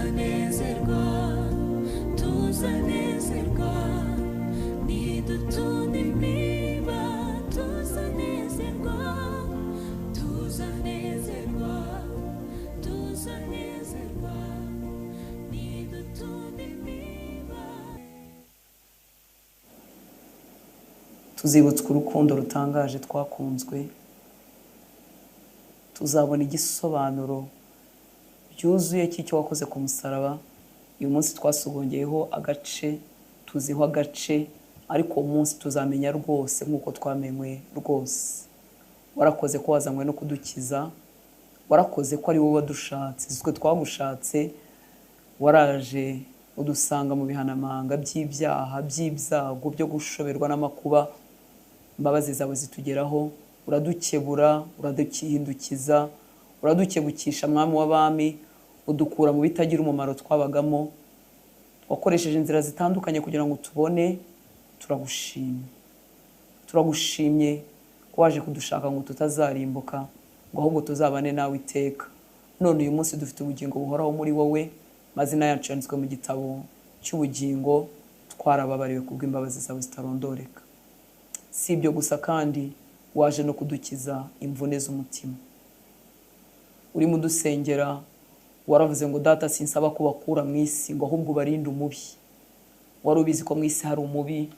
Tuzanezerwa, tuzanezerwa, nidutunda imiba. Tuzanezerwa, tuzanezerwa, tuzanezerwa, nidutunda imiba. Tuzibutswa urukundo rutangaje twakunzwe, tuzabona igisobanuro byuzuye cy'icyo wakoze ku musaraba. Uyu munsi twasugongeyeho agace, tuziho agace, ariko uwo munsi tuzamenya rwose nk'uko twamenywe rwose. Warakoze ko wazanywe no kudukiza, warakoze ko ari wowe wadushatse, si twe twagushatse. Waraje udusanga mu bihanamanga by'ibyaha, by'ibyago, byo gushoberwa n'amakuba. Imbabazi zawe zitugeraho, uradukebura, uraduhindukiza, uradukebukisha, Mwami w'abami, udukura mu bitagira umumaro twabagamo. Wakoresheje inzira zitandukanye kugira ngo tubone. Turagushimye, turagushimye ko waje kudushaka ngo tutazarimbuka, ngo ahubwo tuzabane nawe iteka. None uyu munsi dufite ubugingo buhoraho muri wowe, amazina yacu yanditswe mu gitabo cy'ubugingo, twarababariwe kubw'imbabazi zawe zitarondoreka. Si ibyo gusa kandi, waje no kudukiza imvune z'umutima. Urimo udusengera, waravuze ngo: "Data, sinsaba ko bakura mu isi, ngo ahubwo ubarinde umubi." Wari ubizi ko mu isi hari umubi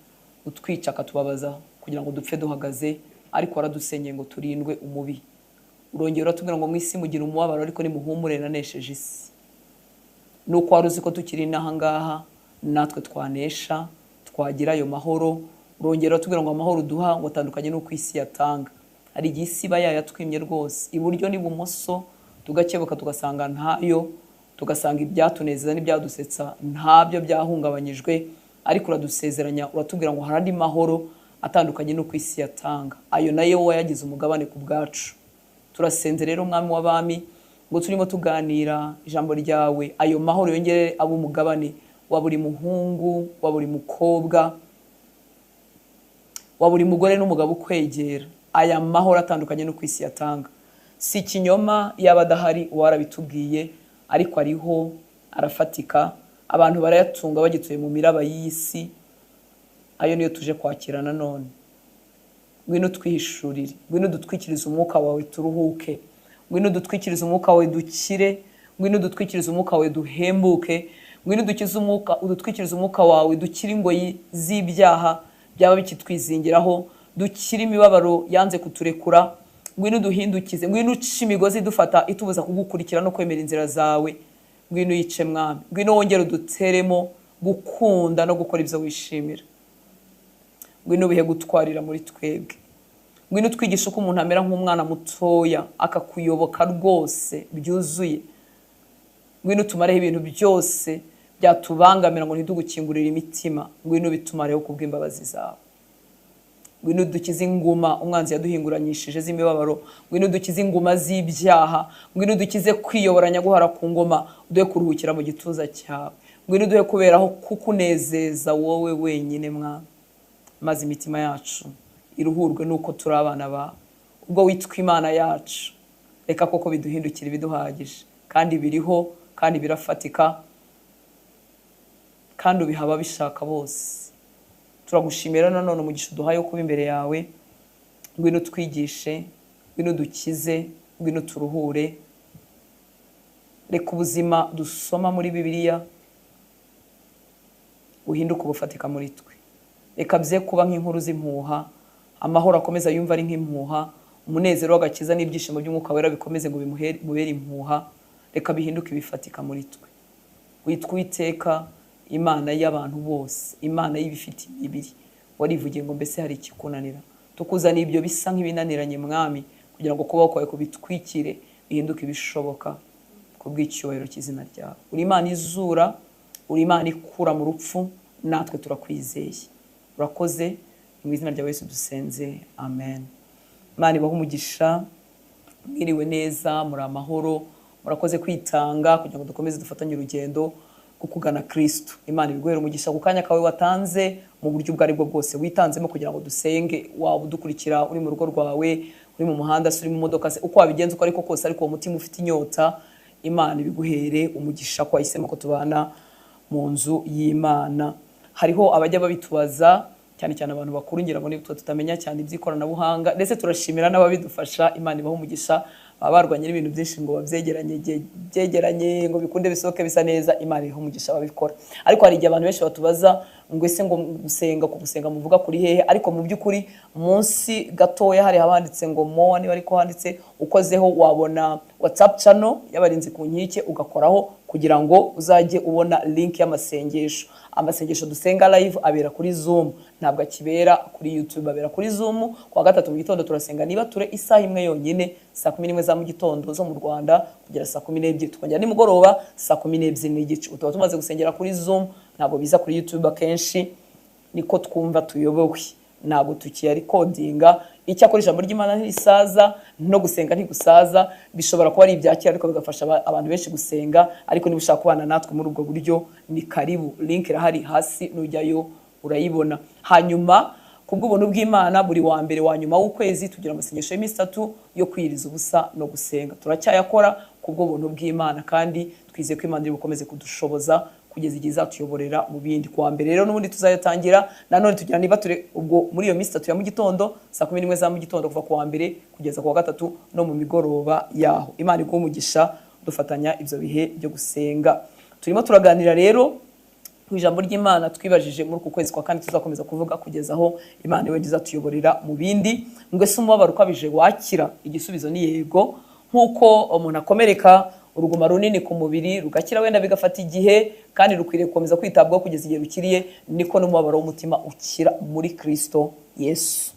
utwica, akatubabaza kugira ngo dupfe duhagaze, ariko waradusengeye ngo turindwe umubi. Urongera uratubwira ngo: "Mu isi mugira umubabaro, ariko nimuhumure, nanesheje isi." Nuko wari uzi ko tukiri n'aha ngaha natwe twanesha, twagira ayo mahoro. Urongera uratubwira ngo amahoro uduha ngo atandukanye n'uko isi yatanga. Hari igihe isi iba yayatwimye rwose, iburyo n'ibumoso, tugakebuka tugasanga ntayo, tugasanga ibyatunezeza n'ibyadusetsa ntabyo, byahungabanyijwe. Ariko uradusezeranya, uratubwira ngo hari andi mahoro atandukanye n'uko isi yatanga, ayo nayo wayagize umugabane ku bwacu. Turasenze rero, Mwami w'abami, ngo turimo tuganira ijambo ryawe, ayo mahoro yongere abe umugabane wa buri muhungu, wa buri mukobwa, wa buri mugore n'umugabo ukwegera. Aya mahoro atandukanye n'uko isi yatanga, si ikinyoma, yaba adahari uwarabitubwiye, ariko ariho, arafatika, abantu barayatunga bagituye mu miraba y'iyi si. Ayo niyo tuje kwakira nanone. Ngwino twihishurire, ngwino dutwikirize umwuka wawe turuhuke, ngwino dutwikirize umwuka wawe dukire, ngwino dutwikirize umwuka wawe duhembuke, ngwino dukize umwuka, udutwikirize umwuka wawe dukire ingoyi z'ibyaha byaba bikitwizingiraho, dukire imibabaro yanze kuturekura. Ngwino duhindukize, ngwino uce imigozi idufata, itubuza kugukurikira no kwemera inzira zawe. Ngwino uyice, Mwami. Ngwino wongere uduteremo gukunda no gukora ibyo wishimira. Ngwino ubihe gutwarira muri twebwe. Ngwino utwigishe uko umuntu amera nk'umwana mutoya, akakuyoboka rwose byuzuye. Ngwino utumareho ibintu byose byatubangamira ngo ntidugukingurire imitima. Ngwino ubitumareho kubw'imbabazi zawe. Ngwino dukize inguma umwanzi yaduhinguranyishije z'imibabaro, ngwino dukize inguma z'ibyaha, ngwino dukize kwiyoboranya guhara ku ngoma, uduhe kuruhukira mu gituza cyawe. Ngwino uduhe kuberaho kukunezeza wowe wenyine, Mwami, maze imitima yacu iruhurwe nuko turi abana bawe. Ubwo witwa Imana yacu, reka koko biduhindukire ibiduhagije, kandi biriho, kandi birafatika, kandi ubiha ababishaka bose. Turagushimira nanone umugisha uduhaye wo kuba imbere yawe. Ngwino utwigishe, ngwino udukize, ngwino turuhure. Reka ubuzima dusoma muri Bibiliya buhinduke ubufatika muri twe. Reka bye kuba nk'inkuru z'impuha, amahoro akomeza yumva ari nk'impuha, umunezero w'agakiza n'ibyishimo by'Umwuka Wera bikomeze ngo bimubere impuha. Reka bihinduke ibifatika muri twe. Witwa Uwiteka, Imana y'abantu bose, Imana y'ibifite imibiri. Warivugiye ngo: "Mbese hari ikikunanira?" Tukuzaniye ibyo bisa nk'ibinaniranye, Mwami, kugira ngo kubaho kwawe kubitwikire, bihinduke ibishoboka ku bw'icyubahiro cy'izina ryawe. Uri Imana izura, uri Imana ikura mu rupfu, natwe turakwizeye. Urakoze, mu izina rya Yesu dusenze, amen. Imana ibahe umugisha. Mwiriwe neza, muri amahoro? Murakoze kwitanga kugira ngo dukomeze dufatanye urugendo rwo kugana Kristo. Imana ibiguhere umugisha ku kanya kawe watanze mu buryo ubwo aribwo bwose witanzemo kugira ngo dusenge. Waba udukurikira uri mu rugo rwawe, uri mu muhanda se, uri mu modoka se, uko wabigenza uko ariko kose, ariko uwo mutima ufite inyota Imana ibiguhere umugisha ko wahisemo ko tubana mu nzu y'Imana. Hariho abajya babitubaza, cyane cyane abantu bakuru, ngira ngo nitwe tutamenya cyane iby'ikoranabuhanga, ndetse turashimira n'ababidufasha. Imana ibaha umugisha, baba barwanye n'ibintu byinshi ngo babyegeranye, byegeranye ngo bikunde bisohoke bisa neza. Imana iha umugisha ababikora. Ariko hari igihe abantu benshi batubaza ngo ese ngo gusenga, ku gusenga muvuga kuri hehe? Ariko mu by'ukuri munsi gatoya hari habanditse ngo mowa, niba ariko handitse, ukozeho wabona WhatsApp channel y'Abarinzi ku Nkike, ugakoraho kugira ngo uzajye ubona link y'amasengesho. Amasengesho dusenga live abera kuri Zoom, ntabwo akibera kuri YouTube, abera kuri Zoom. Kuwa gatatu mu gitondo turasenga niba ture isaha imwe yonyine, 11:00 za mu gitondo zo mu Rwanda kugera 12:00, tukongera nimugoroba 12:30. Tuba tumaze gusengera kuri Zoom, ntabwo biza kuri YouTube akenshi, niko twumva tuyobowe, ntabwo tukiyarikodinga. Icyakora ijambo ry'Imana ntirisaza, no gusenga ntigusaza. Bishobora kuba ari ibya kera ariko bigafasha abantu benshi gusenga. Ariko niba ushaka kubana natwe muri ubwo buryo, ni karibu, link irahari hasi, nujyayo urayibona. Hanyuma kubw'ubuntu bw'Imana, buri wa mbere wa nyuma w'ukwezi tugira amasengesho y'iminsi 3 yo kwiyiriza ubusa no gusenga. Turacyayakora kubw'ubuntu bw'Imana, kandi twizeye ko Imana iri bukomeze kudushoboza kugeza igihe izatuyoborera mu bindi. Kuwa mbere rero n'ubundi tuzayatangira nanone, tugira niba ture ubwo muri iyo minsi 3 ya mu gitondo, 11:00 za mu gitondo, kuva kuwa mbere kugeza kuwa gatatu, no mu migoroba yaho. Imana iguhe umugisha dufatanya ibyo bihe byo gusenga. Turimo turaganira rero ku ijambo ry'Imana twibajije muri uku kwezi kwa kane, tuzakomeza kuvuga kugeza aho Imana wenda izatuyoborera mu bindi. Ngo ese umubabaro ukabije wakira? Igisubizo ni yego. Nk'uko umuntu akomereka uruguma runini ku mubiri rugakira, wenda bigafata igihe kandi rukwiriye gukomeza kwitabwaho kugeza igihe rukiriye, niko n'umubabaro w'umutima ukira muri Kristo Yesu.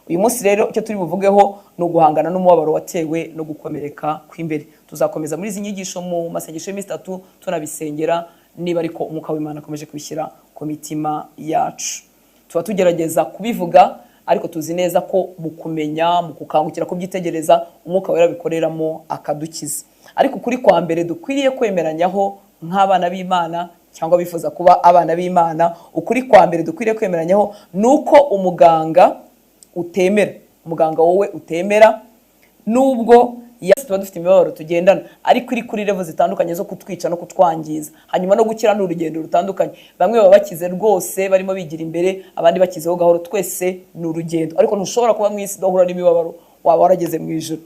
Uyu munsi rero icyo turi buvugeho ni uguhangana n'umubabaro watewe no gukomereka kw'imbere. Tuzakomeza muri izi nyigisho mu masengesho y'iminsi 3, tunabisengera niba ariko umwuka w'Imana akomeje kubishyira ku mitima yacu. Tuba tugerageza kubivuga, ariko tuzi neza ko mu kumenya, mu gukangukira kubyitegereza, umwuka wera abikoreramo akadukiza. Ariko ukuri kwa mbere dukwiriye kwemeranyaho nk'abana b'Imana cyangwa bifuza kuba abana b'Imana, ukuri kwa mbere dukwiriye kwemeranyaho ni uko umuganga utemera, umuganga wowe utemera, nubwo tuba dufite imibabaro tugendana, ariko iri kuri level zitandukanye zo kutwica no kutwangiza. Hanyuma no gukira ni urugendo rutandukanye. Bamwe baba bakize rwose barimo bigira imbere, abandi bakizeho gahoro. Twese ni urugendo, ariko ntushobora kuba mu isi udahura n'imibabaro, waba warageze mu ijuru.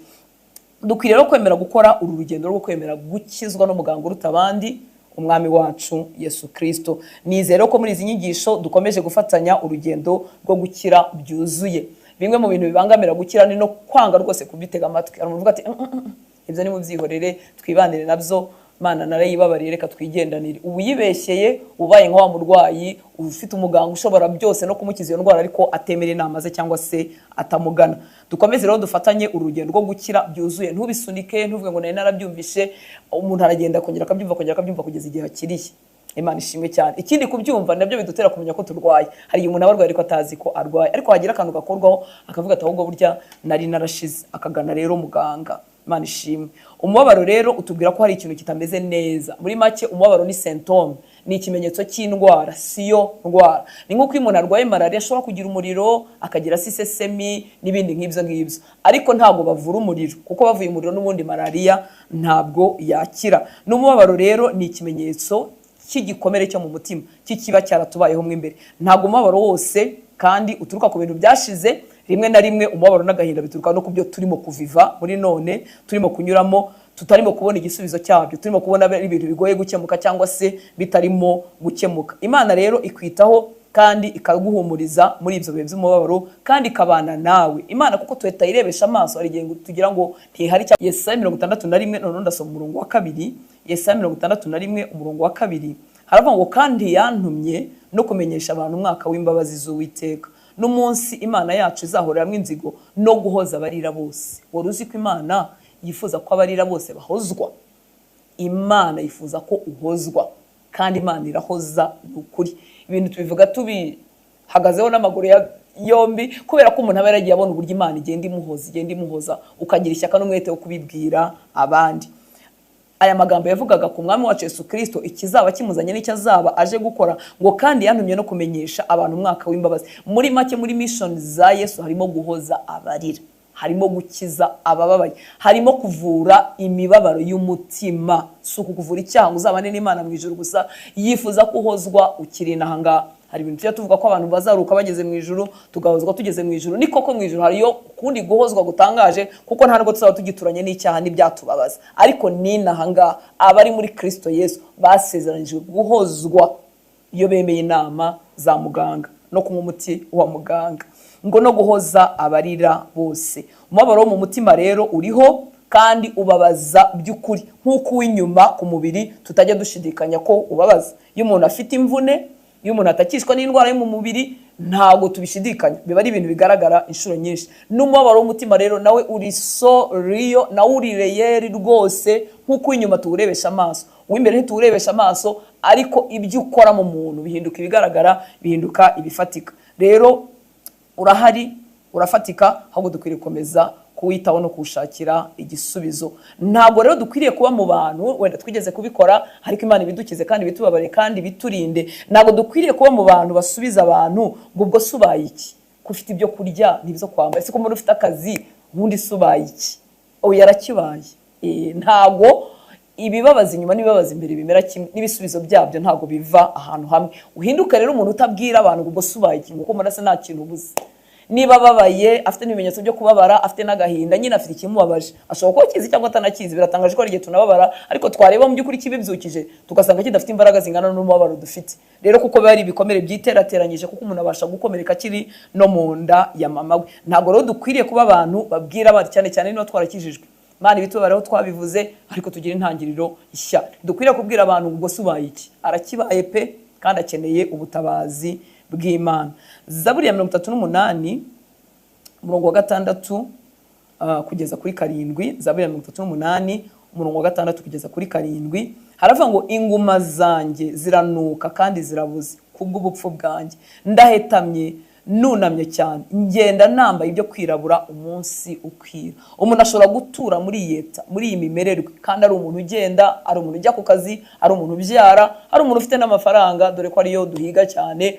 Dukwiriye rero kwemera gukora uru rugendo rwo kwemera gukizwa n'umuganga uruta abandi, umwami wacu Yesu Kristo. Nizere ko muri izi nyigisho dukomeje gufatanya urugendo rwo gukira byuzuye. Bimwe mu bintu bibangamira gukira ni no kwanga rwose kubitega amatwi. Hari umuntu uvuga ati ibyo ni mubyihorere, twibanire nabyo, Mana narayibabariye, reka twigendanire. Ubu yibeshyeye, ubaye nka wa murwayi ufite umuganga ushobora byose no kumukiza iyo ndwara, ariko atemera inama ze cyangwa se atamugana. Dukomeze rero dufatanye urugendo rwo gukira byuzuye. Ntubisunike, ntuvuge ngo nari narabyumvishe. Umuntu aragenda akongera akabyumva, akongera akabyumva kugeza igihe akiriye. Imana ishimwe cyane. Ikindi, kubyumva nabyo bidutera kumenya ko turwaye. Hari igihe umuntu aba arwaye ariko atazi ko arwaye, ariko hagira akantu gakorwaho akavuga ati ahubwo burya nari narashize, akagana rero muganga. Imana ishimwe. Umubabaro rero utubwira ko hari ikintu kitameze neza. Muri make, umubabaro ni symptôme, ni ikimenyetso cy'indwara, siyo ndwara. Ni nk'uko iyo umuntu arwaye malariya ashobora kugira umuriro, akagira sisesemi n'ibindi nk'ibyo ngibyo, ariko ntabwo bavura umuriro, kuko bavuye umuriro n'ubundi malariya ntabwo yakira. N'umubabaro rero ni ikimenyetso cy'igikomere cyo mu mutima, kikiba cyaratubayeho mo imbere. Ntabwo umubabaro wose kandi uturuka ku bintu byashize. Rimwe na rimwe umubabaro n'agahinda bituruka no ku byo turimo kuviva muri none, turimo kunyuramo, tutarimo kubona igisubizo cyabyo, turimo kubona ari ibintu bigoye gukemuka cyangwa se bitarimo gukemuka. Imana rero ikwitaho kandi ikaguhumuriza muri ibyo bihe by'umubabaro, kandi ikabana nawe. Imana kuko tutayirebesha amaso, hari igihe tugira ngo ntihari. Yesaya 61, noneho ndasoma umurongo wa 2. Yesaya 61 umurongo wa 2 haravuga ngo: kandi yantumye no kumenyesha abantu umwaka w'imbabazi z'Uwiteka, n'umunsi Imana yacu izahoreramo inzigo, no guhoza abarira bose. Wari uzi ko Imana yifuza ko abarira bose bahozwa? Imana yifuza ko uhozwa, kandi Imana irahoza. Ni ukuri, ibintu tubivuga tubihagazeho n'amaguru yombi, kubera ko umuntu aba yaragiye abona uburyo Imana igenda imuhoza, igenda imuhoza, ukagira ishyaka n'umwete wo kubibwira abandi. Aya magambo yavugaga ku mwami wacu Yesu Kristo, ikizaba kimuzanye n'icyo azaba aje gukora, ngo kandi yantumye no kumenyesha abantu umwaka w'imbabazi. Muri make, muri mission za Yesu harimo guhoza abarira, Harimo gukiza abababaye, harimo kuvura imibabaro y'umutima. Si ukukuvura icyaha ngo uzabane n'Imana mu ijuru gusa, yifuza ko uhozwa ukiri inaha ngaha. Hari ibintu tujya tuvuga ko abantu bazaruka bageze mu ijuru, tugahozwa tugeze mu ijuru. Ni koko mu ijuru hariyo ukundi guhozwa gutangaje, kuko nta nubwo tuzaba tugituranye n'icyaha n'ibyatubabaza. Ariko n'inaha ngaha abari muri Kristo Yesu basezeranyijwe guhozwa iyo bemeye inama za muganga no kunywa umuti wa muganga, ngo no guhoza abarira bose. Umubabaro wo mu mutima rero uriho kandi ubabaza by'ukuri, nk'uko uw'inyuma ku mubiri tutajya dushidikanya ko ubabaza. Iyo umuntu afite imvune, iyo umuntu atakishwa n'indwara yo mu mubiri, ntabwo tubishidikanya, biba ari ibintu bigaragara inshuro nyinshi. N'umubabaro w'umutima rero nawe uri so real, nawe uri real rwose, nk'uko uw'inyuma tuwurebesha amaso, uw'imbere ntituwurebesha amaso, ariko ibyo ukora mu muntu bihinduka ibigaragara, bihinduka ibifatika. Rero urahari, urafatika, ahubwo dukwiriye gukomeza kuwitaho no kuwushakira igisubizo. Ntabwo rero dukwiriye kuba mu bantu, wenda twigeze kubikora, ariko Imana ibidukize kandi ibitubabare kandi ibiturinde. Ntabwo dukwiriye kuba mu bantu basubiza abantu ngo ubwo se ubaye iki, ko ufite ibyo kurya n'ibyo kwambara, ese ko umuntu ufite akazi ubundi se ubaye iki? Oya, yarakibaye. Ntabwo ibibabaza inyuma n'ibibabaza imbere bimera kimwe, n'ibisubizo byabyo ntabwo biva ahantu hamwe. Uhinduke rero umuntu utabwira abantu ngo ubwo se ubaye iki, ngo uko mbona se nta kintu ubuze. Niba ababaye, afite n'ibimenyetso byo kubabara, afite n'agahinda, nyine afite ikimubabaje, ashobora kuba akizi cyangwa atanakizi. Biratangaje ko hari igihe tunababara, ariko twareba mu by'ukuri kibibyukije tugasanga kidafite imbaraga zingana n'umubabaro dufite. Rero kuko biba ari ibikomere byiterateranyije, kuko umuntu abasha gukomereka akiri no mu nda ya mama we. Ntabwo rero dukwiriye kuba abantu babwira abandi, cyane cyane niba twarakijijwe. Imana ibitubaraho twabivuze, ariko tugira intangiriro nshya. Dukwiriye kubwira abantu ngo ubwo se ubaye iki? Arakibaye pe, kandi akeneye ubutabazi bw'Imana. Zaburi ya 38 umurongo wa 6 kugeza kuri 7. Zaburi ya 38 umurongo wa 6 kugeza kuri 7, haravuga ngo inguma zanjye ziranuka kandi zirabuze kubw'ubupfu bwanjye, ndahetamye nunamye cyane, ngenda nambaye ibyo kwirabura umunsi ukwira. Umuntu ashobora gutura muri iyi eta, muri iyi mimererwe, kandi ari umuntu ugenda, ari umuntu ujya ku kazi, ari umuntu ubyara, ari umuntu ufite n'amafaranga, dore ko ariyo duhiga cyane.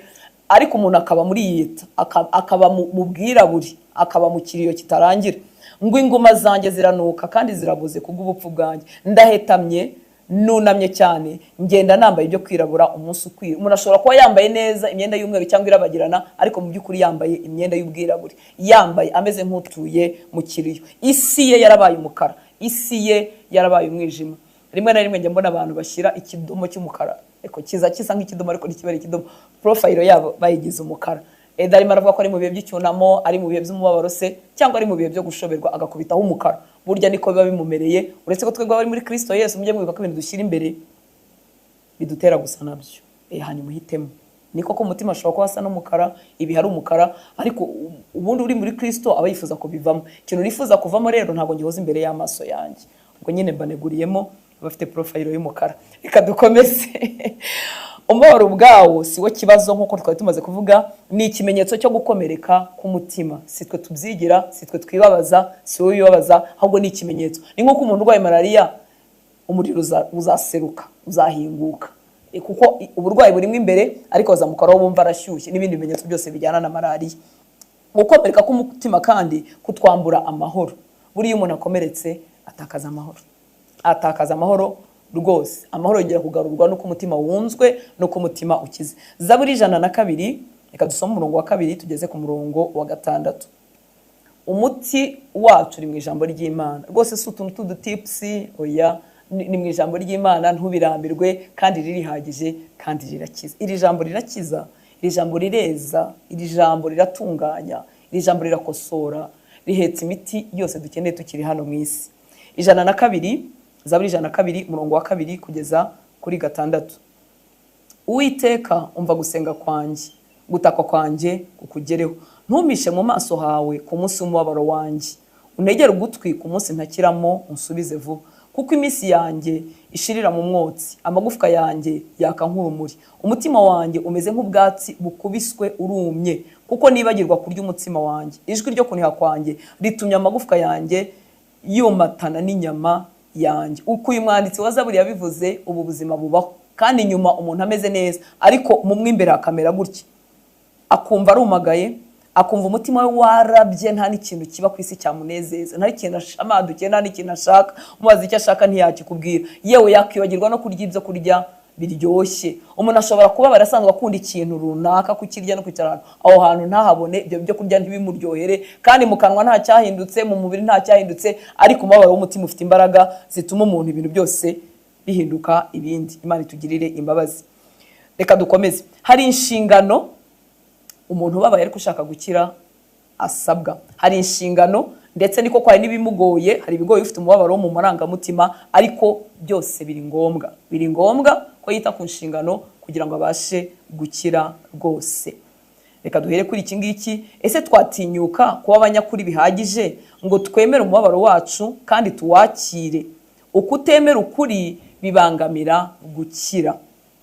Ariko umuntu akaba muri iyi eta, akaba mu bwirabure, akaba mu kiriyo kitarangira. Ngo inguma zanjye ziranuka kandi zirabuze kubw'ubupfu bwanjye, ndahetamye nunamye cyane, ngenda nambaye ibyo kwirabura umunsi ukwira. Umuntu ashobora kuba yambaye neza imyenda y'umweru cyangwa irabagirana, ariko mu by'ukuri yambaye imyenda y'ubwirabure, yambaye ameze nk'utuye mu kiriyo. Isi ye yarabaye umukara, isi ye yarabaye umwijima. Rimwe na rimwe njya mbona abantu bashyira ikidomo cy'umukara, ariko kiza gisa nk'ikidomo, ariko ntikibere ikidomo, profile yabo bayigize umukara. Eda arimo aravuga ko ari mu bihe by'icyunamo, ari mu bihe by'umubabaro se, cyangwa ari mu bihe byo gushoberwa, agakubitaho umukara. Burya niko biba bimumereye, uretse ko twebwe abari muri Kristo Yesu, mujye mwibuka ko ibintu dushyira imbere bidutera gusa nabyo. Hanyuma uhitemo. Niko ko umutima ashobora kuba asa n'umukara, ibi hari umukara, ariko ubundi uri muri Kristo aba yifuza kubivamo. Ikintu nifuza kuvamo rero ntabwo ngihoza imbere y'amaso yanjye. Ubwo nyine mbaneguriyemo abafite profile y'umukara. Reka dukomeze. Umubabaro ubwawo si wo kibazo, nk'uko twari tumaze kuvuga, ni ikimenyetso cyo gukomereka k'umutima. Si twe tubyigira, si twe twibabaza, si wowe wibabaza, ahubwo ni ikimenyetso. Ni nk'uko umuntu urwaye malariya, umuriro uzaseruka, uzahinguka, kuko uburwayi burimo imbere, ariko bazamukoraho bumva arashyushye, n'ibindi bimenyetso byose bijyana na malariya. Gukomereka k'umutima kandi kutwambura amahoro. Buriya umuntu akomeretse atakaza amahoro, atakaza amahoro rwose. Amahoro yongera kugarurwa n'uko umutima wunzwe, n'uko umutima ukize. Zaburi 102, reka dusome umurongo wa 2 tugeze ku murongo wa 6. Umuti wacu uri mu ijambo ry'Imana rwose, si utuntu tw'udutips, oya, ni mu ijambo ry'Imana. Ntubirambirwe, kandi ririhagije kandi rirakiza. Iri jambo rirakiza, iri jambo rireza, iri jambo riratunganya, iri jambo rirakosora, rihetse imiti yose dukeneye tukiri hano mu isi. 102, Zaburi 102 umurongo wa 2 kugeza kuri 6. Uwiteka, umva gusenga kwanjye, gutaka kwanjye kukugereho. Ntumpishe mu maso hawe ku munsi w'umubabaro wanjye. Untegere ugutwi ku munsi ntakiramo, unsubize vuba. Kuko iminsi yanjye ishirira mu mwotsi, amagufwa yanjye yaka nk'urumuri. Umutima wanjye umeze nk'ubwatsi bukubiswe urumye, kuko nibagirwa kurya umutsima wanjye. Ijwi ryo kuniha kwanjye ritumye amagufwa yanjye yumatana n'inyama yanjye. Uko uyu mwanditsi wa Zaburi yabivuze, ubu buzima bubaho, kandi nyuma umuntu ameze neza, ariko mu mw'imbere hakamera gutya, akumva arumagaye, Akumva umutima we warabye, nta n'ikintu kiba ku isi cyamunezeza, nta n'ikintu amadukiye, nta n'ikintu ashaka. Umubaza icyo ashaka ntiyakikubwira, yewe yakwibagirwa no kurya ibyo kurya biryoshye. Umuntu ashobora kuba barasanzwe akunda ikintu runaka, kukirya no kwicara aho hantu ntahabone ibyo byo kurya, ntibimuryohere, kandi mu kanwa nta cyahindutse, mu mubiri nta cyahindutse, ariko umubabaro w'umutima ufite imbaraga zituma umuntu ibintu byose bihinduka ibindi. Imana itugirire imbabazi. Reka dukomeze. Hari inshingano umuntu ubabaye ariko ushaka gukira asabwa. Hari inshingano, ndetse niko hari n'ibimugoye, hari ibigoye ufite umubabaro wo mu marangamutima, ariko byose biri ngombwa. Biri ngombwa ko yita ku nshingano kugira ngo abashe gukira rwose. Reka duhere kuri iki ngiki. Ese twatinyuka kuba abanyakuri bihagije ngo twemere umubabaro wacu kandi tuwakire? Ukutemera ukuri bibangamira gukira.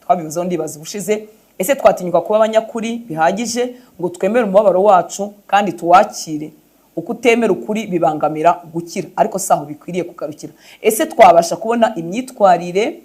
Twabivuzeho ndibaza ubushize. Ese twatinyuka kuba abanyakuri bihagije ngo twemere umubabaro wacu kandi tuwakire? Ukutemera ukuri bibangamira gukira, ariko si aho bikwiriye kugarukira. Ese twabasha kubona imyitwarire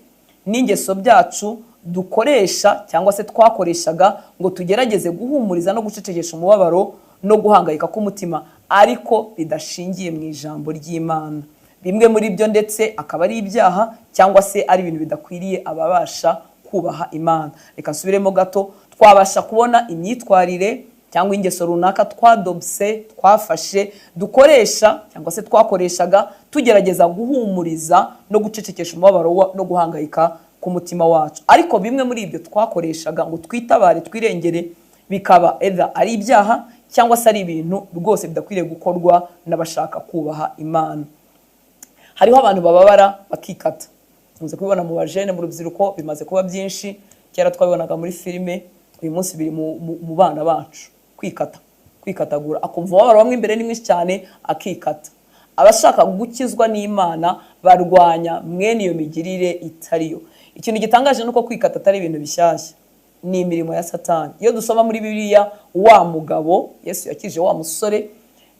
n'ingeso byacu dukoresha cyangwa se twakoreshaga ngo tugerageze guhumuriza no gucecekesha umubabaro no guhangayika k'umutima, ariko bidashingiye mu ijambo ry'Imana? Bimwe muri byo ndetse akaba ari ibyaha cyangwa se ari ibintu bidakwiriye ababasha kubaha Imana. Reka nsubiremo gato. Twabasha kubona imyitwarire cyangwa ingeso runaka twadobse, twafashe, dukoresha cyangwa se twakoreshaga tugerageza guhumuriza no gucecekesha umubabaro no guhangayika k'umutima wacu, ariko bimwe muri ibyo twakoreshaga ngo twitabare, twirengere, bikaba either ari ibyaha cyangwa se ari ibintu rwose bidakwiriye gukorwa n'abashaka kubaha Imana. Hariho abantu bababara bakikata. Tumaze kubibona mu bajene, mu rubyiruko, bimaze kuba byinshi. Kera twabibonaga muri filime, uyu munsi biri mu bana bacu. Kwikata, kwikatagura, akumva umubabaro wamwe imbere ni mwinshi cyane, akikata. Abashaka gukizwa n'Imana barwanya mwene iyo migirire itariyo. Ikintu gitangaje nuko kwikata atari ibintu bishyashya, ni imirimo ya Satani. Iyo dusoma muri Bibiliya wa mugabo Yesu yakije, wa musore,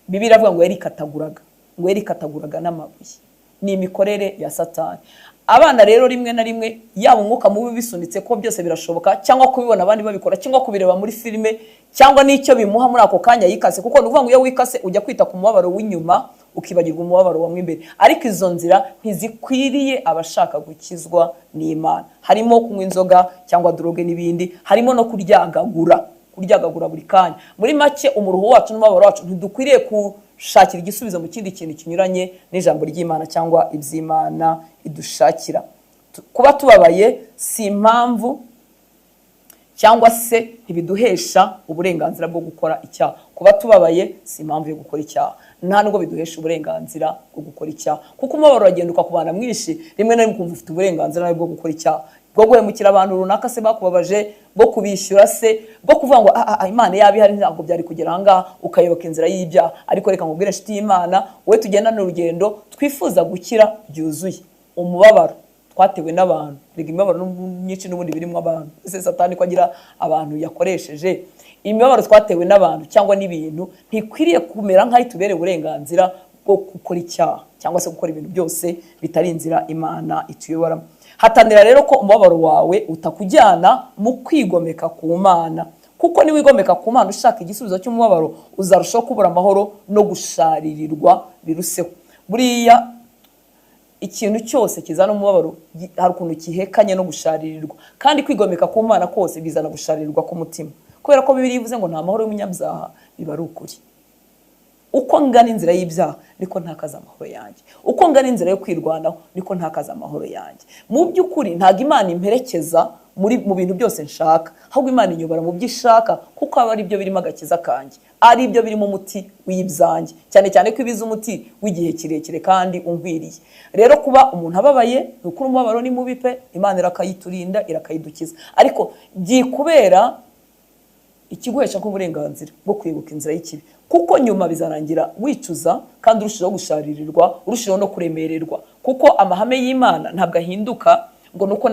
Bibiliya iravuga ngo yarikataguraga, ngo yarikataguraga n'amabuye. Ni imikorere ya Satani. Abana rero rimwe na rimwe, yaba umwuka mubi bisunitse ko byose birashoboka, cyangwa kubibona abandi babikora, cyangwa kubireba muri filime, cyangwa n'icyo bimuha muri ako kanya yikase, kuko ni ukuvuga ngo iyo wikase ujya kwita ku mubabaro w'inyuma ukibagirwa umubabaro wa imbere. Ariko izo nzira ntizikwiriye abashaka gukizwa n'Imana. Harimo kunywa inzoga cyangwa droge n'ibindi, harimo no kuryagagura, kuryagagura buri kanya. Muri make, umuruho wacu n'umubabaro wacu ntidukwiriye gushakira igisubizo mu kindi kintu kinyuranye n'ijambo ry'Imana cyangwa iby'Imana idushakira. Kuba tubabaye si impamvu cyangwa se ntibiduhesha uburenganzira bwo gukora icyaha. Kuba tubabaye si impamvu yo gukora icyaha, nta nubwo biduhesha uburenganzira bwo gukora icyaha, kuko umubabaro uragenda ukakubana mwinshi, rimwe na rimwe ukumva ufite uburenganzira bwo gukora icyaha, bwo guhemukira abantu runaka se bakubabaje, bwo kubishyura se, bwo kuvuga ngo Imana yaba ihari ntabwo byari kugera aha ngaha, ukayoboka inzira y'ibyaha. Ariko reka nkubwire inshuti y'Imana, wowe tugendana urugendo twifuza gukira byuzuye umubabaro twatewe n'abantu. Rega imibabaro myinshi n'ubundi birimo abantu, ese Satani ko agira abantu yakoresheje. Imibabaro twatewe n'abantu cyangwa n'ibintu ntikwiriye kumera nk'aho itubereye uburenganzira bwo gukora icyaha cyangwa se gukora ibintu byose bitari inzira Imana ituyoboramo. Hatanira rero ko umubabaro wawe utakujyana mu kwigomeka ku Mana, kuko niwigomeka ku Mana ushaka igisubizo cy'umubabaro, uzarushaho kubura amahoro no gusharirirwa biruseho. Buriya ikintu cyose kizana umubabaro hari ukuntu gihekanye no gusharirirwa, kandi kwigomeka ku Mana kose bizana gusharirirwa k'umutima, kubera ko Bibiliya ivuze ngo nta mahoro y'umunyabyaha, biba ari ukuri. Uko ngana inzira y'ibyaha niko ntakaza amahoro yanjye, uko ngana inzira yo kwirwanaho niko ntakaza amahoro yanjye. Mu by'ukuri ntabwo Imana imperekeza mu bintu byose nshaka, ahubwo Imana inyobora mu byo ishaka, kuko aba ari byo birimo agakiza kanjye, ari byo birimo umuti w'ibyanjye, cyane cyane ko ibiza umuti w'igihe kirekire kandi unkwiriye. Rero kuba umuntu ababaye, ni ukuri umubabaro ni mubi pe, Imana irakayiturinda, irakayidukiza, ariko byikubera ikiguhesha nk'uburenganzira bwo kwibuka inzira y'ikibi, kuko nyuma bizarangira wicuza kandi urushijeho gusharirirwa, urushijeho no kuremererwa, kuko amahame y'Imana ntabwo ahinduka ngo nuko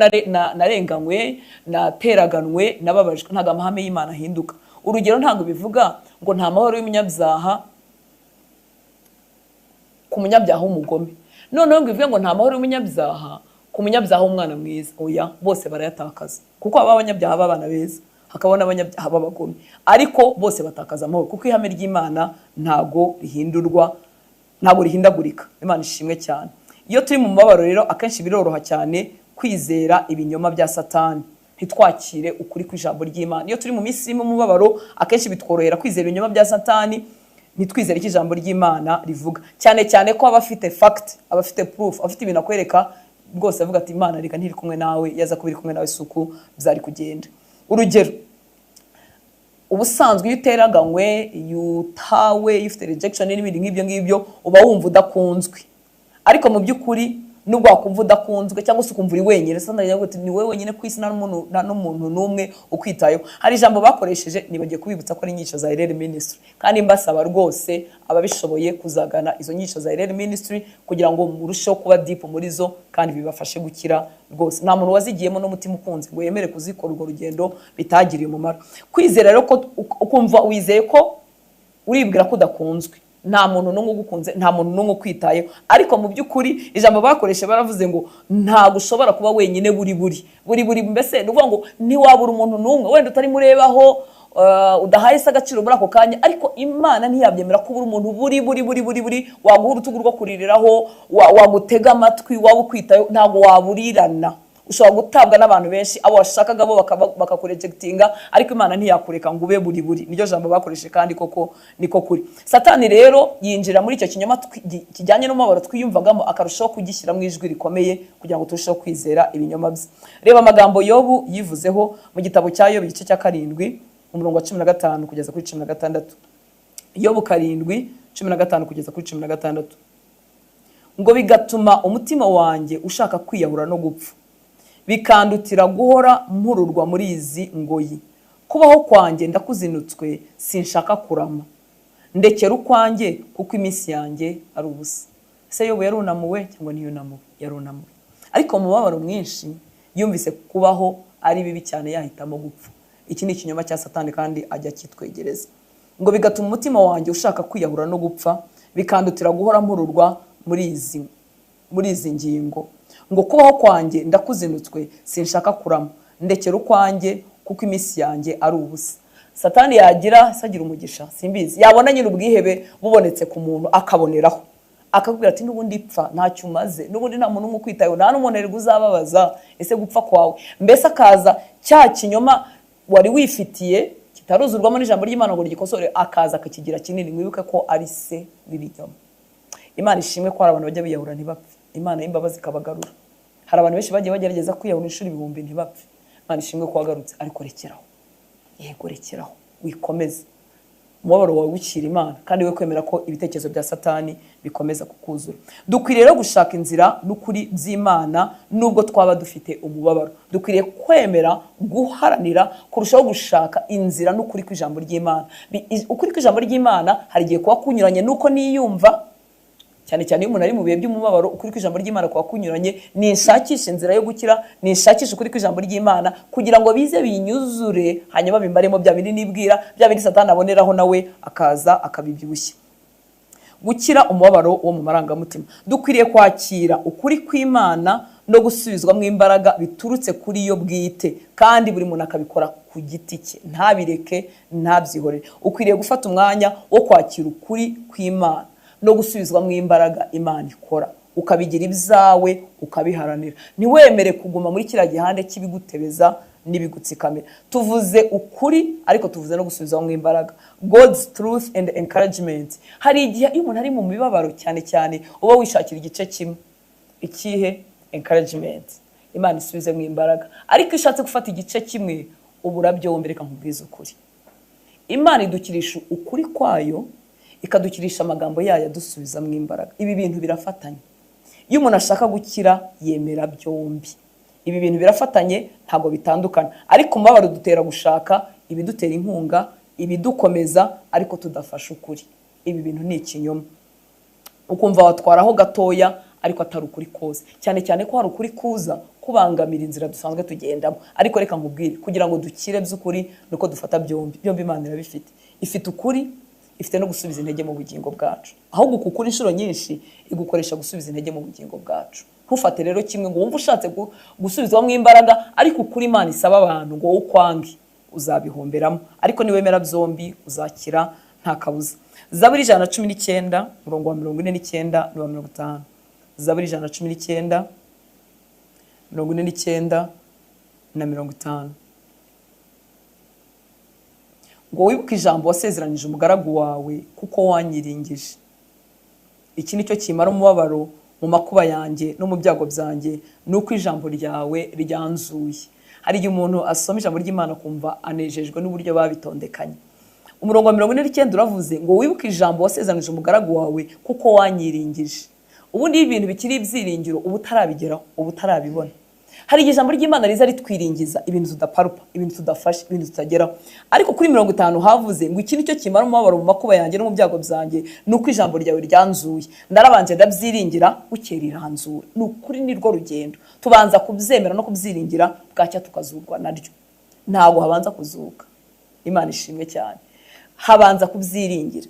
narenganywe, nateraganwe, nababajwe. Ntabwo amahame y'Imana ahinduka. Urugero, ntabwo bivuga ngo nta mahoro y'umunyabyaha ku munyabyaha w'umugome, noneho ngo bivuge ngo nta mahoro y'umunyabyaha ku munyabyaha w'umwana mwiza. Oya, bose barayatakaza, kuko aba abanyabyaha b'abana beza, hakabaho n'abanyabyaha b'abagome, ariko bose batakaza amahoro, kuko ihame ry'Imana ntago rihindurwa, ntabwo rihindagurika. Imana ishimwe cyane. Iyo turi mu mubabaro rero, akenshi biroroha cyane kwizera ibinyoma bya Satani, ntitwakire ukuri kw'ijambo ry'Imana. Iyo turi mu minsi irimo umubabaro, akenshi bitworohera kwizera ibinyoma bya Satani, ntitwizere icyo ijambo ry'Imana rivuga, cyane cyane ko aba afite fact, aba afite proof, aba afite ibintu akwereka rwose, avuga ati: "Imana reka ntiri kumwe nawe, yaza kuba iri kumwe nawe isuku byari kugenda." Urugero, ubusanzwe iyo uteraganywe, iyo utawe, iyo ufite rejection n'ibindi nk'ibyo ngibyo, uba wumva udakunzwe. Ariko mu by'ukuri, nubwo wakumva udakunzwe cyangwa se ukumva uri wenyine, Satani aravuga ati: "Ni wowe wenyine ku isi, nta n'umuntu n'umwe ukwitayeho." Hari ijambo bakoresheje, nibagiye kubibutsa ko ari inyigisho za Irene Ministry, kandi mbasaba rwose ababishoboye kuzagana izo nyigisho za Irene Ministry kugira ngo murusheho kuba deep muri zo kandi bibafashe gukira rwose. Nta muntu wazigiyemo n'umutima ukunze ngo yemere kuzikora urwo rugendo bitagiriye umumaro. Kwizera rero ko ukumva wizeye ko uribwira ko udakunzwe, nta muntu n'umwe ugukunze, nta muntu n'umwe ukwitayeho, ariko mu by'ukuri ijambo bakoresha baravuze ngo ntabwo ushobora kuba wenyine buri buri buri buri. Mbese ni ukuvuga ngo ntiwabura umuntu n'umwe wenda utarimo urebaho, udahaye se agaciro muri ako kanya, ariko Imana ntiyabyemera ko ubura umuntu buri buri buri buri buri waguha urutugu rwo kuririraho, wagutega amatwi, waba ukwitayeho. Ntabwo waburirana. Ushobora gutabwa n'abantu benshi, abo washakaga bo bakakurejectinga, ariko Imana ntiyakureka ngo ube buri buri. Niryo jambo bakoresheje, kandi koko niko kuri. Satani rero yinjira muri icyo kinyoma kijyanye n'umubabaro twiyumvagamo, akarushaho kugishyira mu ijwi rikomeye kugira ngo turusheho kwizera ibinyoma bye. Reba amagambo Yobu yivuzeho mu gitabo cya Yobu, igice cya 7, umurongo wa 15 kugeza kuri 16. Yobu 7, 15 kugeza kuri 16, ngo: "Bigatuma umutima wanjye ushaka kwiyahura no gupfa, bikandutira guhora mpururwa muri izi ngoyi. Kubaho kwanjye ndakuzinutswe, sinshaka kurama. Ndekera ukwanjye, kuko iminsi yanjye ari ubusa." Ese Yobu yarunamuwe cyangwa ntiyunamuwe? Yarunamuwe, ariko mu mubabaro mwinshi yumvise kubaho ari bibi cyane, yahitamo gupfa. Iki ni ikinyoma cya Satani kandi ajya akitwegereza, ngo: "Bigatuma umutima wanjye ushaka kwiyahura no gupfa, bikandutira guhora mpururwa muri izi ngingo." Ngo: "Kubaho kwanjye ndakuzinutswe, sinshaka kurama. Ndekera ukwanjye, kuko iminsi yanjye ari ubusa." Satani yagira se agira umugisha, simbizi, yabona nyine ubwihebe bubonetse ku muntu, akaboneraho akakubwira ati: "N'ubundi pfa, ntacyo umaze, n'ubundi nta muntu n'umwe ukwitayeho, nta n'umuntu erega uzababaza, ese gupfa kwawe." Mbese akaza cya kinyoma wari wifitiye kitaruzurwamo n'ijambo ry'Imana ngo rigikosore, akaza akakigira kinini. Mwibuke ko ari se w'ibinyoma. Imana ishimwe ko hari abantu bajya biyahura ntibapfe, Imana y'imbabazi ikabagarura. Hari abantu benshi bagiye bagerageza kwiyahura inshuro ibihumbi ntibapfe. Imana ishimwe ko wagarutse, ariko rekeraho. Yego, rekeraho, wikomeze umubabaro wawe, wukira Imana, kandi we kwemera ko ibitekerezo bya Satani bikomeza kukuzura. Dukwiriye rero gushaka inzira n'ukuri by'Imana nubwo twaba dufite umubabaro. Dukwiriye kwemera guharanira kurushaho gushaka inzira n'ukuri kw'ijambo ry'Imana. Ukuri kw'ijambo ry'Imana hari igihe kuba kunyuranye n'uko niyumva, cyane cyane iyo umuntu ari mu bihe by'umubabaro. Ukuri kw'ijambo ry'Imana kuba kunyuranye. Ninshakisha inzira yo gukira, ninshakisha ukuri kw'ijambo ry'Imana kugira ngo bize binyuzure, hanyuma bimbaremo bya bindi nibwira, bya bindi Satani aboneraho nawe akaza akabibyibushya. Gukira umubabaro wo mu marangamutima, dukwiriye kwakira ukuri kw'Imana no gusubizwamo imbaraga biturutse kuri yo bwite, kandi buri muntu akabikora ku giti cye, ntabireke, ntabyihorere. Ukwiriye gufata umwanya wo kwakira ukuri kw'Imana no gusubizwamo imbaraga Imana ikora, ukabigira ibyawe, ukabiharanira. Ntiwemere kuguma muri kiriya gihande cy'ibigutebeza n'ibigutsikamira. Tuvuze ukuri, ariko tuvuze no gusubizwamo imbaraga, God's truth and encouragement. Hari igihe iyo umuntu ari mu mibabaro cyane cyane, uba wishakira igice kimwe. Ikihe? Encouragement, Imana isubizemo imbaraga. Ariko iyo ushatse gufata igice kimwe, ubura byombi. Reka nkubwize ukuri: Imana idukirisha ukuri kwayo, ikadukirisha amagambo yayo adusubizamo imbaraga. Ibi bintu birafatanye. Iyo umuntu ashaka gukira, yemera byombi. Ibi bintu birafatanye, ntabwo bitandukana. Ariko umubabaro dutera gushaka ibidutera inkunga, ibidukomeza, ariko tudafashe ukuri. Ibi bintu ni ikinyoma. Ukumva watwaraho gatoya, ariko atari ukuri kose, cyane cyane ko hari ukuri kuza kubangamira inzira dusanzwe tugendamo. Ariko reka nkubwire, kugira ngo dukire by'ukuri ni uko dufata byombi. Byombi Imana irabifite. Ifite ukuri, ifite no gusubiza intege mu bugingo bwacu. Ahubwo uku kuri inshuro nyinshi igukoresha gusubiza intege mu bugingo bwacu. Ntufate rero kimwe ngo wumve ushatse gusubizwamo imbaraga, ariko ukuri Imana isaba abantu ngo wowe ukwange. uzabihomberamo. Ariko niwemera byombi uzakira nta kabuza. Zaburi 119 umurongo wa 49 n'uwa 50. Zaburi 119 49 na 50. Ngo wibuke ijambo wasezeranije umugaragu wawe, kuko wanyiringije. Iki nicyo kimara umubabaro mu makuba yanjye no mu byago byanjye, nuko ijambo ryawe ryanzuye. Hari igihe umuntu asoma ijambo ry'Imana akumva anejejwe n'uburyo babitondekanye. Umurongo wa 49 uravuze ngo wibuke ijambo wasezeranije umugaragu wawe, kuko wanyiringije. Ubundi iyo ibintu bikiri ibyiringiro uba utarabigeraho, uba utarabibona. Hari igihe ijambo ry'Imana riza ritwiringiza ibintu tudaparupa, ibintu tudafashe, ibintu tutageraho. Ariko kuri 50 havuze ngo iki nicyo kimara umubabaro mu makuba yanjye no mu byago byanjye, nuko ijambo ryawe ryanzuye. Ndarabanje ndabyiringira, bukeye riranzura. Ni ukuri nirwo rugendo. Tubanza kubyemera no kubyiringira, bwacya tukazurwa naryo. Ntabwo habanza kuzuka. Imana ishimwe cyane. Habanza kubyiringira.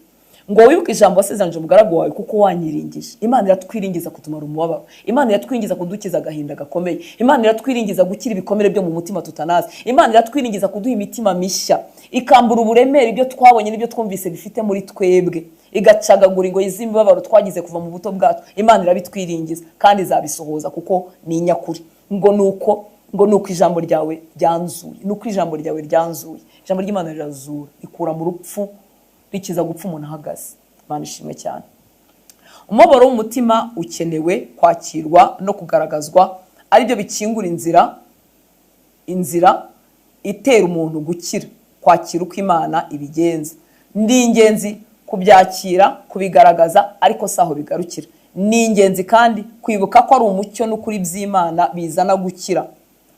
Ngo wibuke ijambo wasezeranije umugaragu wawe, kuko wanyiringije. Imana iratwiringiza kutumara umubabaro. Imana iratwiringiza kudukiza agahinda gakomeye. Imana iratwiringiza gukira ibikomere byo mu mutima tutanazi. Imana iratwiringiza kuduha imitima mishya, ikambura uburemere ibyo twabonye n'ibyo twumvise bifite muri twebwe, igacagagura ingoyi z'imibabaro twagize kuva mu buto bwacu. Imana irabitwiringiza kandi izabisohoza kuko ni inyakuri. Ngo nuko ijambo ryawe ryanzuye, nuko ijambo ryawe ryanzuye. Ijambo ry'Imana rirazura, rikura mu rupfu, rikiza gupfa umuntu ahagaze. Imana ishimwe cyane. Umubabaro w'umutima ukenewe kwakirwa no kugaragazwa, aribyo bikingura inzira itera umuntu gukira, kwakira uko Imana ibigenza. Ni ingenzi kubyakira, kubigaragaza, ariko si aho bigarukira. Ni ingenzi kandi kwibuka ko ari umucyo n'ukuri by'Imana bizana gukira,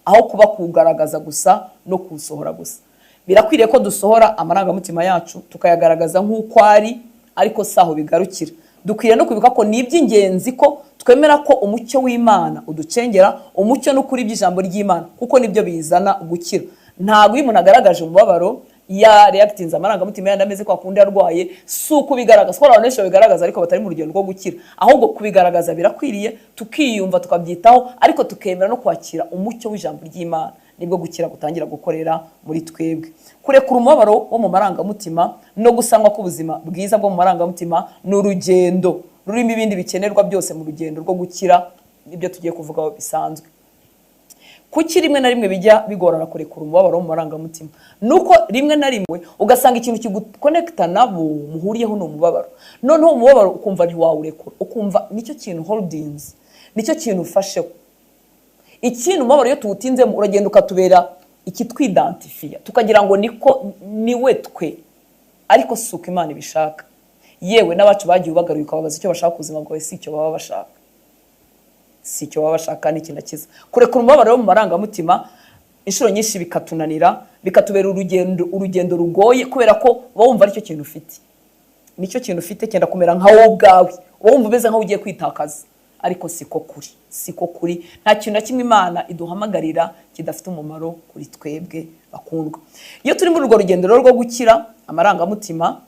aho kuba kugaragaza gusa no kusohora gusa. Birakwiriye ko dusohora amarangamutima yacu tukayagaragaza nk'uko ari, ariko si aho bigarukira. Dukwiriye no kwibuka ko ni iby'ingenzi ko twemera ko umucyo w'Imana uducengera, umucyo n'ukuri by'ijambo ry'Imana, kuko nibyo bizana gukira. Ntabwo iyo umuntu agaragaje umubabaro ya reactinze amarangamutima yandi ameze kwa kundi arwaye, si ukubigaragaza ko abantu benshi babigaragaza ariko batari mu rugendo rwo gukira. Ahubwo kubigaragaza birakwiriye, tukiyumva, tukabyitaho, ariko tukemera no kwakira umucyo w'ijambo ry'Imana, nibwo gukira gutangira gukorera muri twebwe. Kurekura umubabaro wo mu marangamutima no gusanwa k'ubuzima bwiza bwo mu marangamutima ni urugendo rurimo ibindi bikenerwa byose mu rugendo rwo gukira, nibyo tugiye kuvugaho bisanzwe. Kuki rimwe na rimwe bijya bigorana kurekura umubabaro wo mu marangamutima? Nuko rimwe na rimwe ugasanga ikintu kigukonekita nabo muhuriyeho ni umubabaro. Noneho umubabaro ukumva ntiwawurekura, ukumva nicyo kintu holdings, nicyo kintu ufasheho. Ikintu umubabaro iyo tuwutinzemo uragenda ukatubera ikitwidantifiya, tukagira ngo niko niwe twe, ariko si uko Imana ibishaka. Yewe n'abacu bagiye ubagaruye ukababaza icyo bashaka ubuzima bwawe, si icyo baba bashaka, si icyo baba bashaka, ni ikintu kiza. Kurekura umubabaro wo mu marangamutima inshuro nyinshi bikatunanira, bikatubera urugendo rugoye, kubera ko uba wumva aricyo kintu ufite, nicyo kintu ufite cyenda kumera nka wowe ubwawe, uba wumva umeze nkaho ugiye kwitakaza, ariko siko kuri, siko kuri. Nta kintu na kimwe Imana iduhamagarira kidafite umumaro kuri twebwe bakundwa. Iyo turi muri urwo rugendo rwo gukira amarangamutima,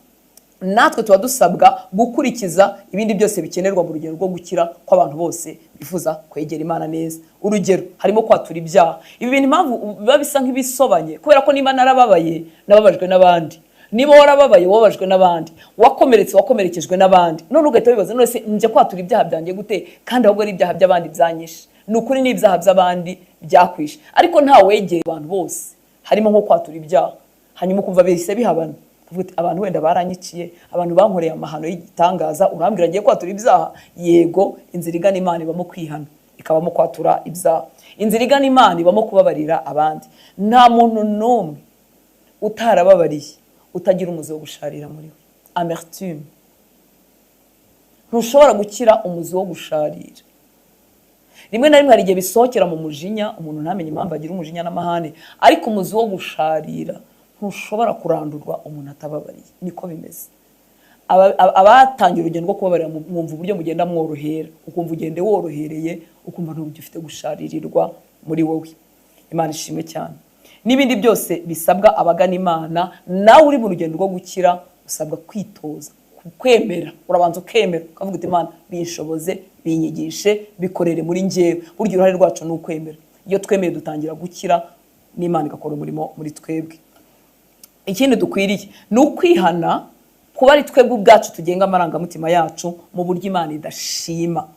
natwe tuba dusabwa gukurikiza ibindi byose bikenerwa mu rugendo rwo gukira kw'abantu bose bifuza kwegera Imana neza. Urugero harimo kwatura ibyaha. Ibi bintu impamvu biba bisa nk'ibisobanye, kubera ko niba narababaye nababajwe n'abandi, niba warababaye wababajwe n'abandi, wakomeretse wakomerekejwe n'abandi, none ugahita wibaza, none se njye kwatura ibyaha byanjye gute kandi ahubwo ari ibyaha by'abandi byanyishe? Ni ukuri ni ibyaha by'abandi byakwishe, ariko nta wegera abantu bose, harimo nko kwatura ibyaha, hanyuma ukumva bihise bihabana. Abantu wenda baranyiciye, abantu bankoreye amahano y'igitangaza, urambwira ngiye kwatura ibyaha? Yego, inzira igana Imana ibamo kwihana, ikabamo kwatura ibyaha. Inzira igana Imana ibamo kubabarira abandi. Nta muntu n'umwe utarababariye utagira umuzi wo gusharira muri we. Amertume. Ntushobora gukira umuzi wo gusharira. Rimwe na rimwe hari igihe bisohokera mu mujinya, umuntu ntamenye impamvu agira umujinya n'amahane, ariko umuzi wo gusharira ntushobora kurandurwa umuntu atababariye. Niko bimeze. Abatangira urugendo rwo kubabarira, mwumva uburyo mugenda mworohera, ukumva ugende worohereye, ukumva ntabwo ufite gusharirirwa muri wowe. Imana ishimwe cyane. N'ibindi byose bisabwa abagana Imana, nawe uri mu rugendo rwo gukira usabwa kwitoza, kwemera. Urabanza ukemera ukavuga uti Imana binshoboze, binyigishe, bikorere muri njyewe. Burya uruhare rwacu ni ukwemera. Iyo twemeye dutangira gukira, n'Imana igakora umurimo muri twebwe. Ikindi dukwiriye ni ukwihana kuba ari twebwe ubwacu tugenga amarangamutima yacu mu buryo Imana idashima.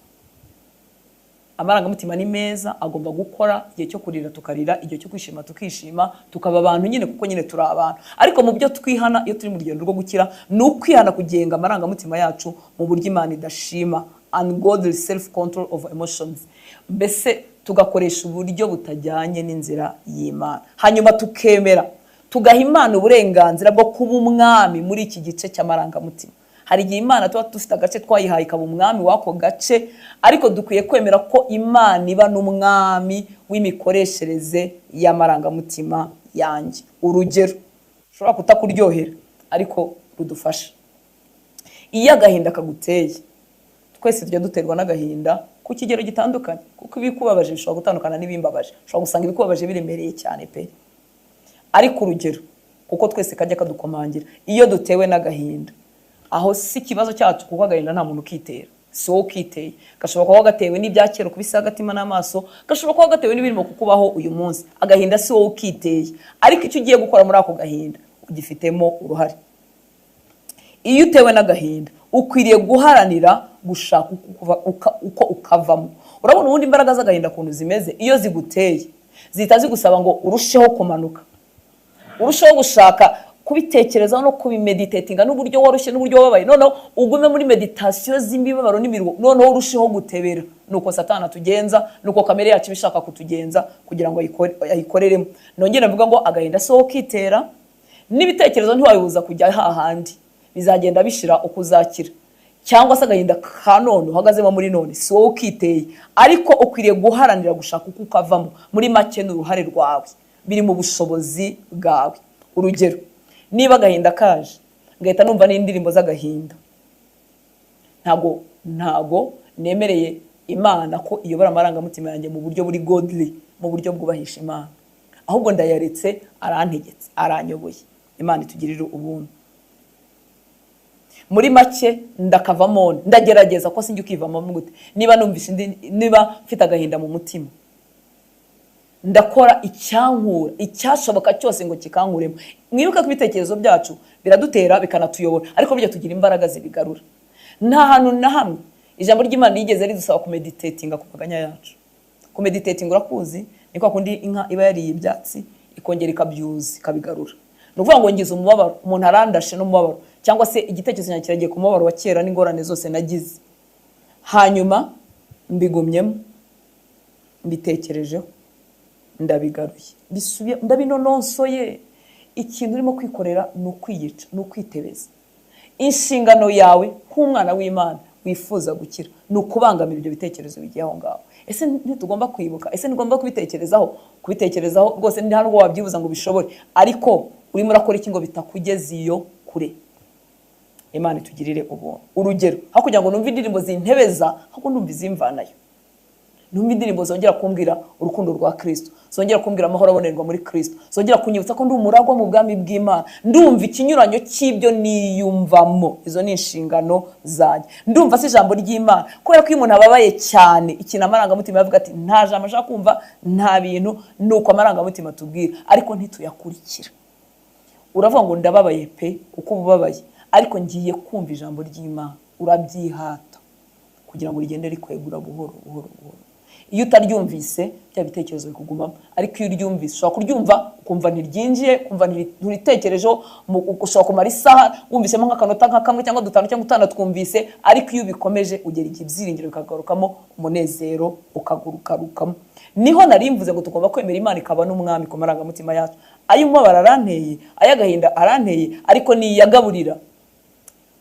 Amarangamutima ni meza, agomba gukora igihe cyo kurira tukarira, igihe cyo kwishima tukishima, tukaba abantu nyine kuko nyine turi abantu. Ariko mu byo twihana iyo turi mu rugendo rwo gukira ni ukwihana kugenga amarangamutima yacu mu buryo Imana idashima, ungodly self control of emotions, mbese tugakoresha uburyo butajyanye n'inzira y'Imana. Hanyuma tukemera tugaha Imana uburenganzira bwo kuba umwami muri iki gice cy'amarangamutima. Hari igihe Imana tuba dufite agace twayihaye ikaba umwami w'ako gace, ariko dukwiye kwemera ko Imana iba n'umwami w'imikoreshereze y'amarangamutima yanjye. Urugero ushobora kutakuryohera ariko rudufasha: iyo agahinda kaguteye, twese tujya duterwa n'agahinda ku kigero gitandukanye, kuko ibikubabaje bishobora gutandukana n'ibimbabaje. Ushobora gusanga ibikubabaje biremereye cyane pe. Ariko urugero, kuko twese kajya kadukomangira, iyo dutewe n'agahinda, aho si ikibazo cyacu, kuko agahinda nta muntu ukitera, si wowe ukiteye. Gashobora kuba gatewe n'ibya kera ukubise agatima n'amaso, gashobora kuba gatewe n'ibirimo kukubaho uyu munsi. Agahinda si wowe ukiteye, ariko icyo ugiye gukora muri ako gahinda ugifitemo uruhare. Iyo utewe n'agahinda, ukwiriye guharanira gushaka uko ukavamo. Urabona ubundi imbaraga z'agahinda ukuntu zimeze: iyo ziguteye zihita zigusaba ngo urusheho kumanuka, urusheho gushaka kubitekerezaho no kubimeditatinga, n'uburyo woroshye n'uburyo wababaye. Noneho ugume muri meditasiyo z'imibabaro n'imiruho, noneho urusheho gutebera. Nuko Satani atugenza, nuko kamere yacu iba ishaka kutugenza kugira ngo ayikoreremo. Nongere mvuga ngo agahinda si wowe ukitera, n'ibitekerezo ntiwabibuza kujya hahandi, bizagenda bishira uko uzakira. Cyangwa se agahinda ka none uhagazemo muri none si wowe ukiteye, ariko ukwiriye guharanira gushaka uko ukavamo. Muri make, ni uruhare rwawe, biri mu bushobozi bwawe. Urugero, niba agahinda kaje ngahita numva n'indirimbo z'agahinda, ntago nemereye Imana ko iyobora amarangamutima yanjye mu buryo buri godly, mu buryo bwubahisha Imana, ahubwo ndayaretse arantegetse, aranyoboye. Imana itugirire ubuntu. Muri make, ndakavamo, ndagerageza ko sinjya ukivamo gute. Niba numvise niba mfite agahinda mu mutima, ndakora icyankura, icyashoboka cyose ngo kikankuremo. Mwibuke ko ibitekerezo byacu biradutera bikanatuyobora, ariko burya tugira imbaraga zibigarura. Nta hantu na hamwe ijambo ry'Imana rigeze ridusaba kumeditatinga ku maganya yacu. Kumeditatinga urakuzi? Ni kwa kundi inka iba yariye ibyatsi ikongera ikabyuza, ikabigarura. Ni ukuvuga ngo ngize umubabaro, umuntu arandashe n'umubabaro, cyangwa se igitekerezo cyanjye kiragiye ku mubabaro wa kera n'ingorane zose nagize, hanyuma mbigumyemo, mbitekerejeho, ndabigaruye, mbisubiye, ndabinononsoye. Ikintu urimo kwikorera ni ukwiyica, ni ukwitebeza. Inshingano yawe nk'umwana w'Imana wifuza gukira ni ukubangamira ibyo bitekerezo bigiye aho ngaho. Ese ntitugomba kwibuka? Ese ntigomba kubitekerezaho? Kubitekerezaho rwose nta nubwo wabyibuza ngo ubishobore, ariko urimo urakora iki ngo bitakugeza iyo kure? Imana itugirire ubuntu. Urugero, aho kugira ngo numve indirimbo zintebeza, ahubwo ndumva izimvanayo, numva indirimbo zongera kumbwira urukundo rwa Kristo, zongera kumbwira amahoro abonerwa muri Kristo, zongera kunyibutsa ko ndi umuragwa mu bwami bw'Imana. Ndumva ikinyuranyo cy'ibyo niyumvamo. Izo ni inshingano zanjye. Ndumva se ijambo ry'Imana? Kubera ko iyo umuntu ababaye cyane, ikintu amarangamutima yavuga ati nta jambo ashaka kumva, nta bintu. Ni uko amarangamutima atubwira, ariko ntituyakurikira. Uravuga ngo ndababaye pe, kuko uba ubabaye, ariko ngiye kumva ijambo ry'Imana. Urabyihata kugira ngo rigende rikwegura buhoro buhoro buhoro. Iyo utaryumvise, bya bitekerezo bikugumamo, ariko iyo uryumvise, ushobora kuryumva ukumva ntiryinjiye, ukumva nturitekerejeho. Ushobora kumara isaha wumvisemo nk'akanota nka kamwe cyangwa dutanu cyangwa utanu twumvise, ariko iyo ubikomeje ugera igihe ibyiringiro bikagarukamo, umunezero ukagurukarukamo. Niho nari mvuze ngo tugomba kwemera Imana ikaba n'umwami ku marangamutima yacu. Ay'umubabaro aranteye, ay'agahinda aranteye, ariko niyagaburira,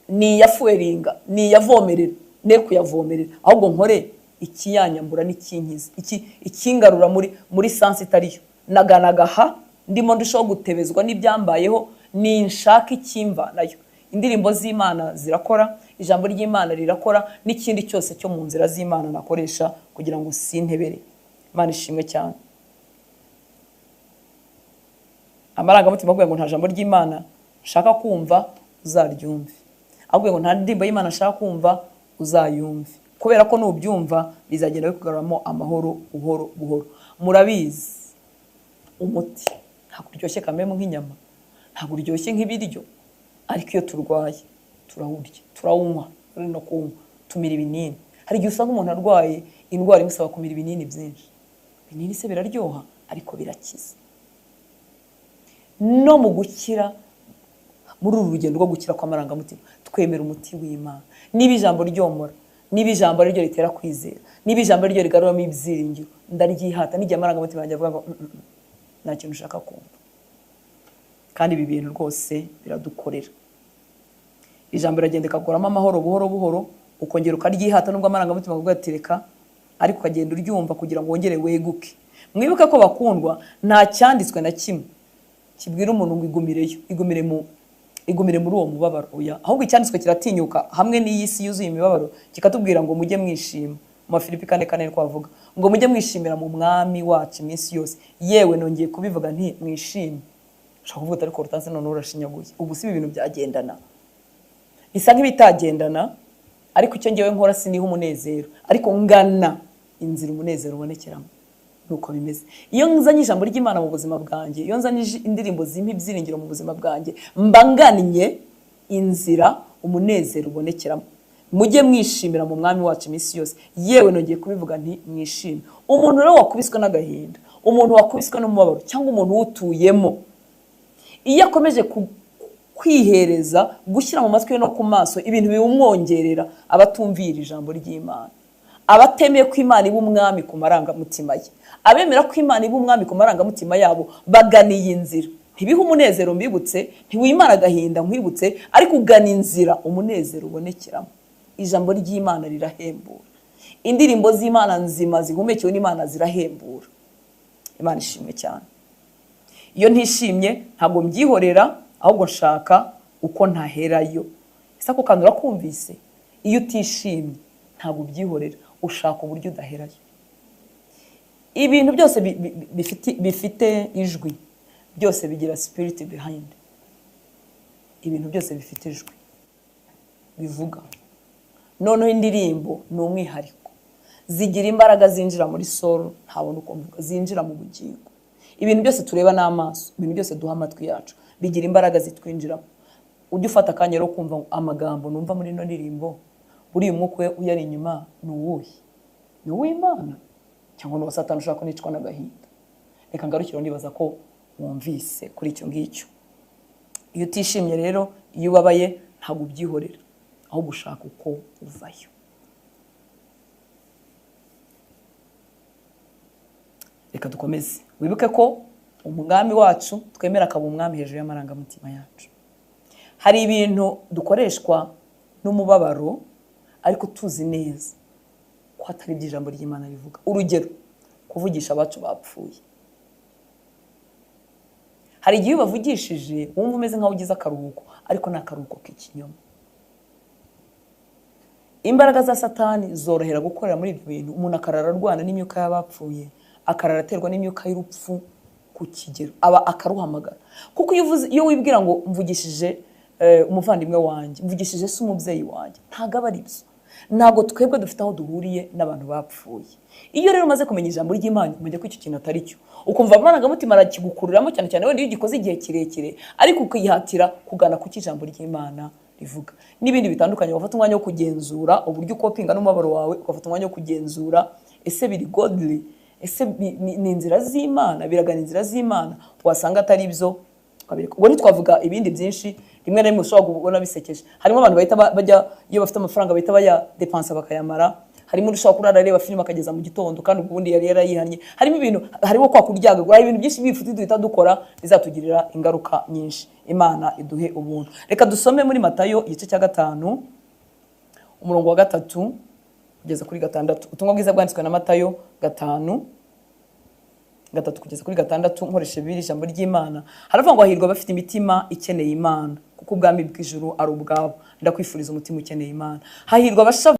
niyafuweringa, niyavomerera, ne kuyavomerera, ahubwo nkore ikiyanyambura n'ikinkiza, ikingarura muri sens itariyo naganagaha ndimo ndushaho gutebezwa n'ibyambayeho. Ninshaka ikimvanayo. Indirimbo z'Imana zirakora, ijambo ry'Imana rirakora, n'ikindi cyose cyo mu nzira z'Imana nakoresha kugira ngo sintebere. Imana ishimwe cyane. Amarangamutima avuga ngo nta jambo ry'Imana nshaka kumva, uzaryumve. Ahubwo ngo nta ndirimbo y'Imana nshaka kumva, uzayumve, kubera ko nubyumva bizagenda bikugaruramo amahoro buhoro buhoro. Murabizi, umuti ntabwo uryoshye kameme nk'inyama, Ntabwo uryoshye nk'ibiryo, ariko iyo turwaye turawurya, turawunywa, no kunywa tumira ibinini. Hari igihe usanga umuntu arwaye indwara imusaba kumira ibinini byinshi. Ibinini se biraryoha, ariko birakiza. No mu gukira, muri uru rugendo rwo gukira kw'amarangamutima, twemera umuti w'Imana. Niba ijambo ryomora, niba ijambo ariryo ritera kwizera, niba ijambo ariryo rigaruramo ibyiringiro, ndaryihata n'igihe amarangamutima yanjye avuga ngo nta kintu ushaka kumva. Kandi ibi bintu rwose biradukorera. Ijambo riragenda rikakuramo amahoro buhoro buhoro, ukongera ukaryihata nubwo amarangamutima avuga ati reka, ariko ukagenda uryumva kugira ngo wongere weguke. Mwibuke ko bakundwa, nta cyanditswe na kimwe kibwira umuntu ngo igumireyo, igumire muri uwo mubabaro. Oya, ahubwo icyanditswe kiratinyuka hamwe n'iyi si yuzuye imibabaro, kikatubwira ngo mujye mwishima. Mu Bafilipi 4:4 niko bavuga ngo mujye mwishimira mu mwami wacu iminsi yose. Yewe nongeye kubivuga nti mwishime. Ushobora kuvuga ariko Hortense none urashinyaguye, ubu si ibintu byagendana, bisa nk'ibitagendana, ariko icyo ngewe nkora siniha umunezero, ariko ngana inzira umunezero ubonekeramo. Nuko bimeze. Iyo nzanye ijambo ry'Imana mu buzima bwanjye, iyo nzanye indirimbo zimpa ibyiringiro mu buzima bwanjye, mba ngannye inzira umunezero ubonekeramo. Mujye mwishimira mu mwami wacu iminsi yose. Yewe nongeye kubivuga nti mwishime. Umuntu rero wakubiswe n'agahinda, umuntu wakubiswe n'umubabaro, cyangwa umuntu wutuyemo, iyo akomeje kwihereza, gushyira mu matwi no ku maso ibintu biwumwongerera, abatumvira ijambo ry'Imana, abatemeye ko Imana iba umwami ku marangamutima ye, abemera ko Imana iba umwami ku marangamutima yabo, baganiye inzira. Ntibihe umunezero mbibutse, ntiwimara agahinda nkwibutse, ariko ugana inzira umunezero ubonekeramo. Ijambo ry'Imana rirahembura. Indirimbo z'Imana nzima zihumekewe n'Imana zirahembura. Imana ishimwe cyane. Iyo ntishimye ntabwo mbyihorera, ahubwo nshaka uko ntaherayo. Ese ako kantu urakumvise? Iyo utishimye ntabwo ubyihorera, ushaka uburyo udaherayo. Ibintu byose bifite ijwi, byose bigira spirit behind. Ibintu byose bifite ijwi bivuga. Noneho indirimbo ni umwihariko, zigira imbaraga zinjira muri soul, ntabona uko mvuga, zinjira mu bugingo. Ibintu byose tureba n'amaso, ibintu byose duha amatwi yacu, bigira imbaraga zitwinjiramo. Ujye ufata akanya rero kumva amagambo numva muri ino ndirimbo, buriya umwuka uyari inyuma ni uwuhe? Ni uw'Imana cyangwa ni uwa Satani ushaka kunicwa n'agahinda? Reka ngarukire nibaza ko wumvise kuri icyo ngicyo. Iyo utishimye rero, iyo ubabaye, ntabwo ubyihorera, ahubwo ushaka uko uvayo. Reka dukomeze. Wibuke ko umwami wacu twemera akaba umwami hejuru y'amarangamutima yacu. Hari ibintu dukoreshwa n'umubabaro ariko tuzi neza ko atari ibyo ijambo ry'Imana rivuga. Urugero, kuvugisha abacu bapfuye. Hari igihe ubavugishije wumva umeze nkaho ugize akaruhuko, ariko ni akaruhuko k'ikinyoma. Imbaraga za Satani zorohera gukorera muri ibyo bintu. Umuntu akarara arwana n'imyuka y'abapfuye, akarara aterwa n'imyuka y'urupfu ku kigero, aba akaruhamagara. Kuko iyo wibwira ngo mvugishije umuvandimwe wanjye, mvugishije se umubyeyi wanjye, ntabwo aba ari byo. Ntabwo twebwe dufite aho duhuriye n'abantu bapfuye. Iyo rero umaze kumenya ijambo ry'Imana, umenya ko icyo kintu atari cyo, ukumva amarangamutima arakigukuriramo, cyane cyane wenda iyo ugikoze igihe kirekire, ariko ukihatira kugana ku ijambo ry'Imana rivuga. N'ibindi bitandukanye, ugafata umwanya wo kugenzura uburyo ukopinga n'umubabaro wawe, ugafata umwanya wo kugenzura ese biri godly, ese ni inzira z'Imana, biragana inzira z'Imana, wasanga atari byo ukabireka. Ubwo ntitwavuga ibindi byinshi, rimwe na rimwe ushobora kubona bisekeje. Harimo abantu bahita bajya, iyo bafite amafaranga bahita bayadepansa bakayamara. Harimo ushobora kurara areba filime akageza mu gitondo kandi ubundi yari yarayihannye. Harimo ibintu, harimo kwa kuryagagura, hari ibintu byinshi bifuti duhita dukora bizatugirira ingaruka nyinshi. Imana iduhe ubuntu. Reka dusome muri Matayo igice cya 5 umurongo wa 3 kugeza kuri 6. Ubutumwa bwiza bwanditswe na Matayo 5 3 kugeza kuri 6, nkoreshe Bibiliya ijambo ry'Imana. Haravuga ngo hahirwa abafite imitima ikeneye Imana, kuko ubwami bw'ijuru ari ubwabo. Ndakwifuriza umutima ukeneye Imana. Hahirwa abashavu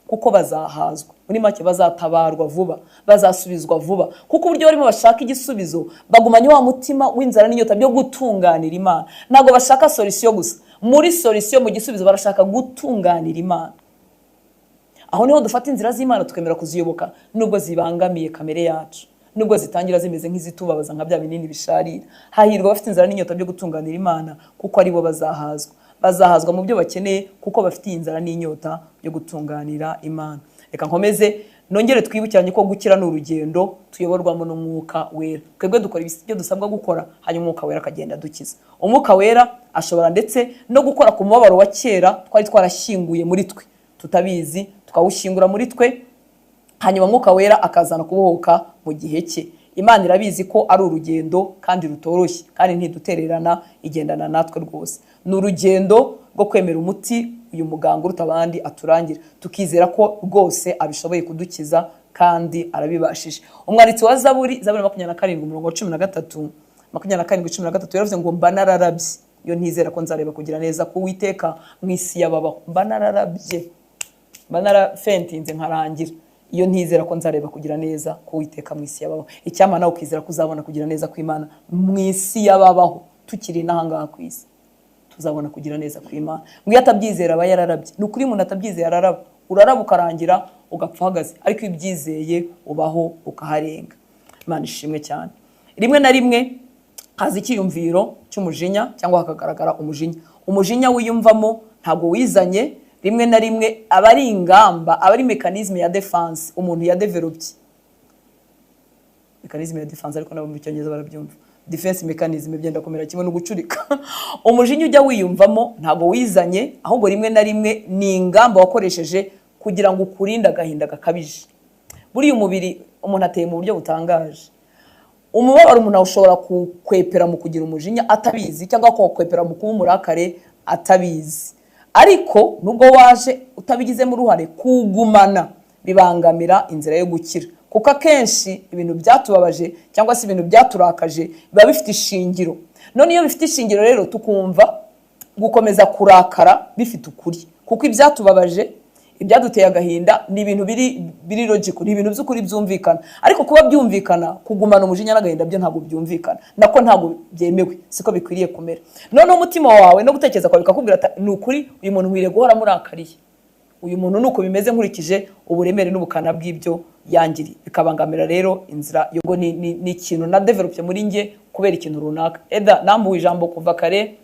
kuko bazahazwa. Muri make bazatabarwa vuba, bazasubizwa vuba, kuko uburyo barimo bashaka igisubizo bagumanye wa mutima w'inzara n'inyota byo gutunganira Imana. Ntabwo bashaka solution gusa, muri solution mu gisubizo barashaka gutunganira Imana. Aho niho dufata inzira z'Imana tukemera kuziyoboka nubwo zibangamiye kamere yacu, Nubwo zitangira zimeze nk'izitubabaza nka bya binini bisharira. Hahirwa abafite inzara n'inyota byo gutunganira Imana, kuko ari bo bazahazwa. Bazahazwa mu byo bakeneye, kuko bafite iyi nzara n'inyota byo gutunganira Imana. Reka nkomeze nongere twibukiranye ko gukira ni urugendo tuyoborwamo n'Umwuka Wera. Twebwe dukora ibyo dusabwa gukora, hanyuma Umwuka Wera akagenda adukiza. Umwuka Wera ashobora ndetse no gukora ku mubabaro wa kera twari twarashyinguye muri twe tutabizi, tukawushyingura muri twe, hanyuma Umwuka Wera akazana kubohoka mu gihe cye. Imana irabizi ko ari urugendo kandi rutoroshye, kandi ntidutererana, igendana natwe rwose. Ni urugendo rwo kwemera umuti uyu muganga uruta abandi aturangira, tukizera ko rwose abishoboye kudukiza kandi arabibashije. Umwanditsi wa Zaburi, Zaburi 27 umurongo wa 13, 27:13, yaravuze ngo mba nararabye iyo ntizera ko nzareba kugira neza k'Uwiteka mu isi y'ababaho. Mba nararabye, mba narafentinze nkarangira iyo ntizera ko nzareba kugira neza k'Uwiteka mu isi y'ababaho. Icyampa nawe ukizera ko uzabona kugira neza kw'Imana mu isi y'ababaho. Tukiri n'ahangaha ku isi tuzabona kugira neza kw'Imana. Ngo iyo atabyizera aba yararabye. Ni ukuri umuntu atabyizera araraba, uraraba ukarangira ugapfa uhagaze, ariko iyo ubyizeye ubaho ukaharenga. Imana ishimwe cyane. Rimwe na rimwe haza icyiyumviro cy'umujinya cyangwa hakagaragara umujinya. Umujinya wiyumvamo ntabwo wizanye, rimwe na rimwe aba ari ingamba, aba ari mécanisme ya défense umuntu yadevelopye. Mécanisme ya défense, ariko nabo mu Cyongereza barabyumva, defense mechanism, byenda kumera kimwe no gucurika. Umujinya ujya wiyumvamo ntabwo wizanye, ahubwo rimwe na rimwe ni ingamba wakoresheje kugira ngo ukurinde agahinda gakabije. Buriya umubiri umuntu ateye mu buryo butangaje. Umubabaro umuntu ashobora kukwepera mu kugira umujinya atabizi, cyangwa kukwepera mu kuba umurakare atabizi. Ariko nubwo waje utabigizemo uruhare, kuwugumana bibangamira inzira yo gukira, kuko akenshi ibintu byatubabaje cyangwa se ibintu byaturakaje biba bifite ishingiro. None iyo bifite ishingiro rero, tukumva gukomeza kurakara bifite ukuri, kuko ibyatubabaje, ibyaduteye agahinda ni ibintu biri logical, ni ibintu by'ukuri byumvikana. Ariko kuba byumvikana, kugumana umujinya n'agahinda byo ntabwo byumvikana, nako ntabwo byemewe, siko bikwiriye kumera. Noneho umutima wawe no gutekereza kwawe bikakubwira ati ni ukuri uyu muntu nkwiriye guhora murakariye, uyu muntu ni uko bimeze nkurikije uburemere n'ubukana bw'ibyo yangiriye. Bikabangamira rero inzira yo ni ikintu na developye muri njye kubera ikintu runaka. Eda nambuwe ijambo kuva kare,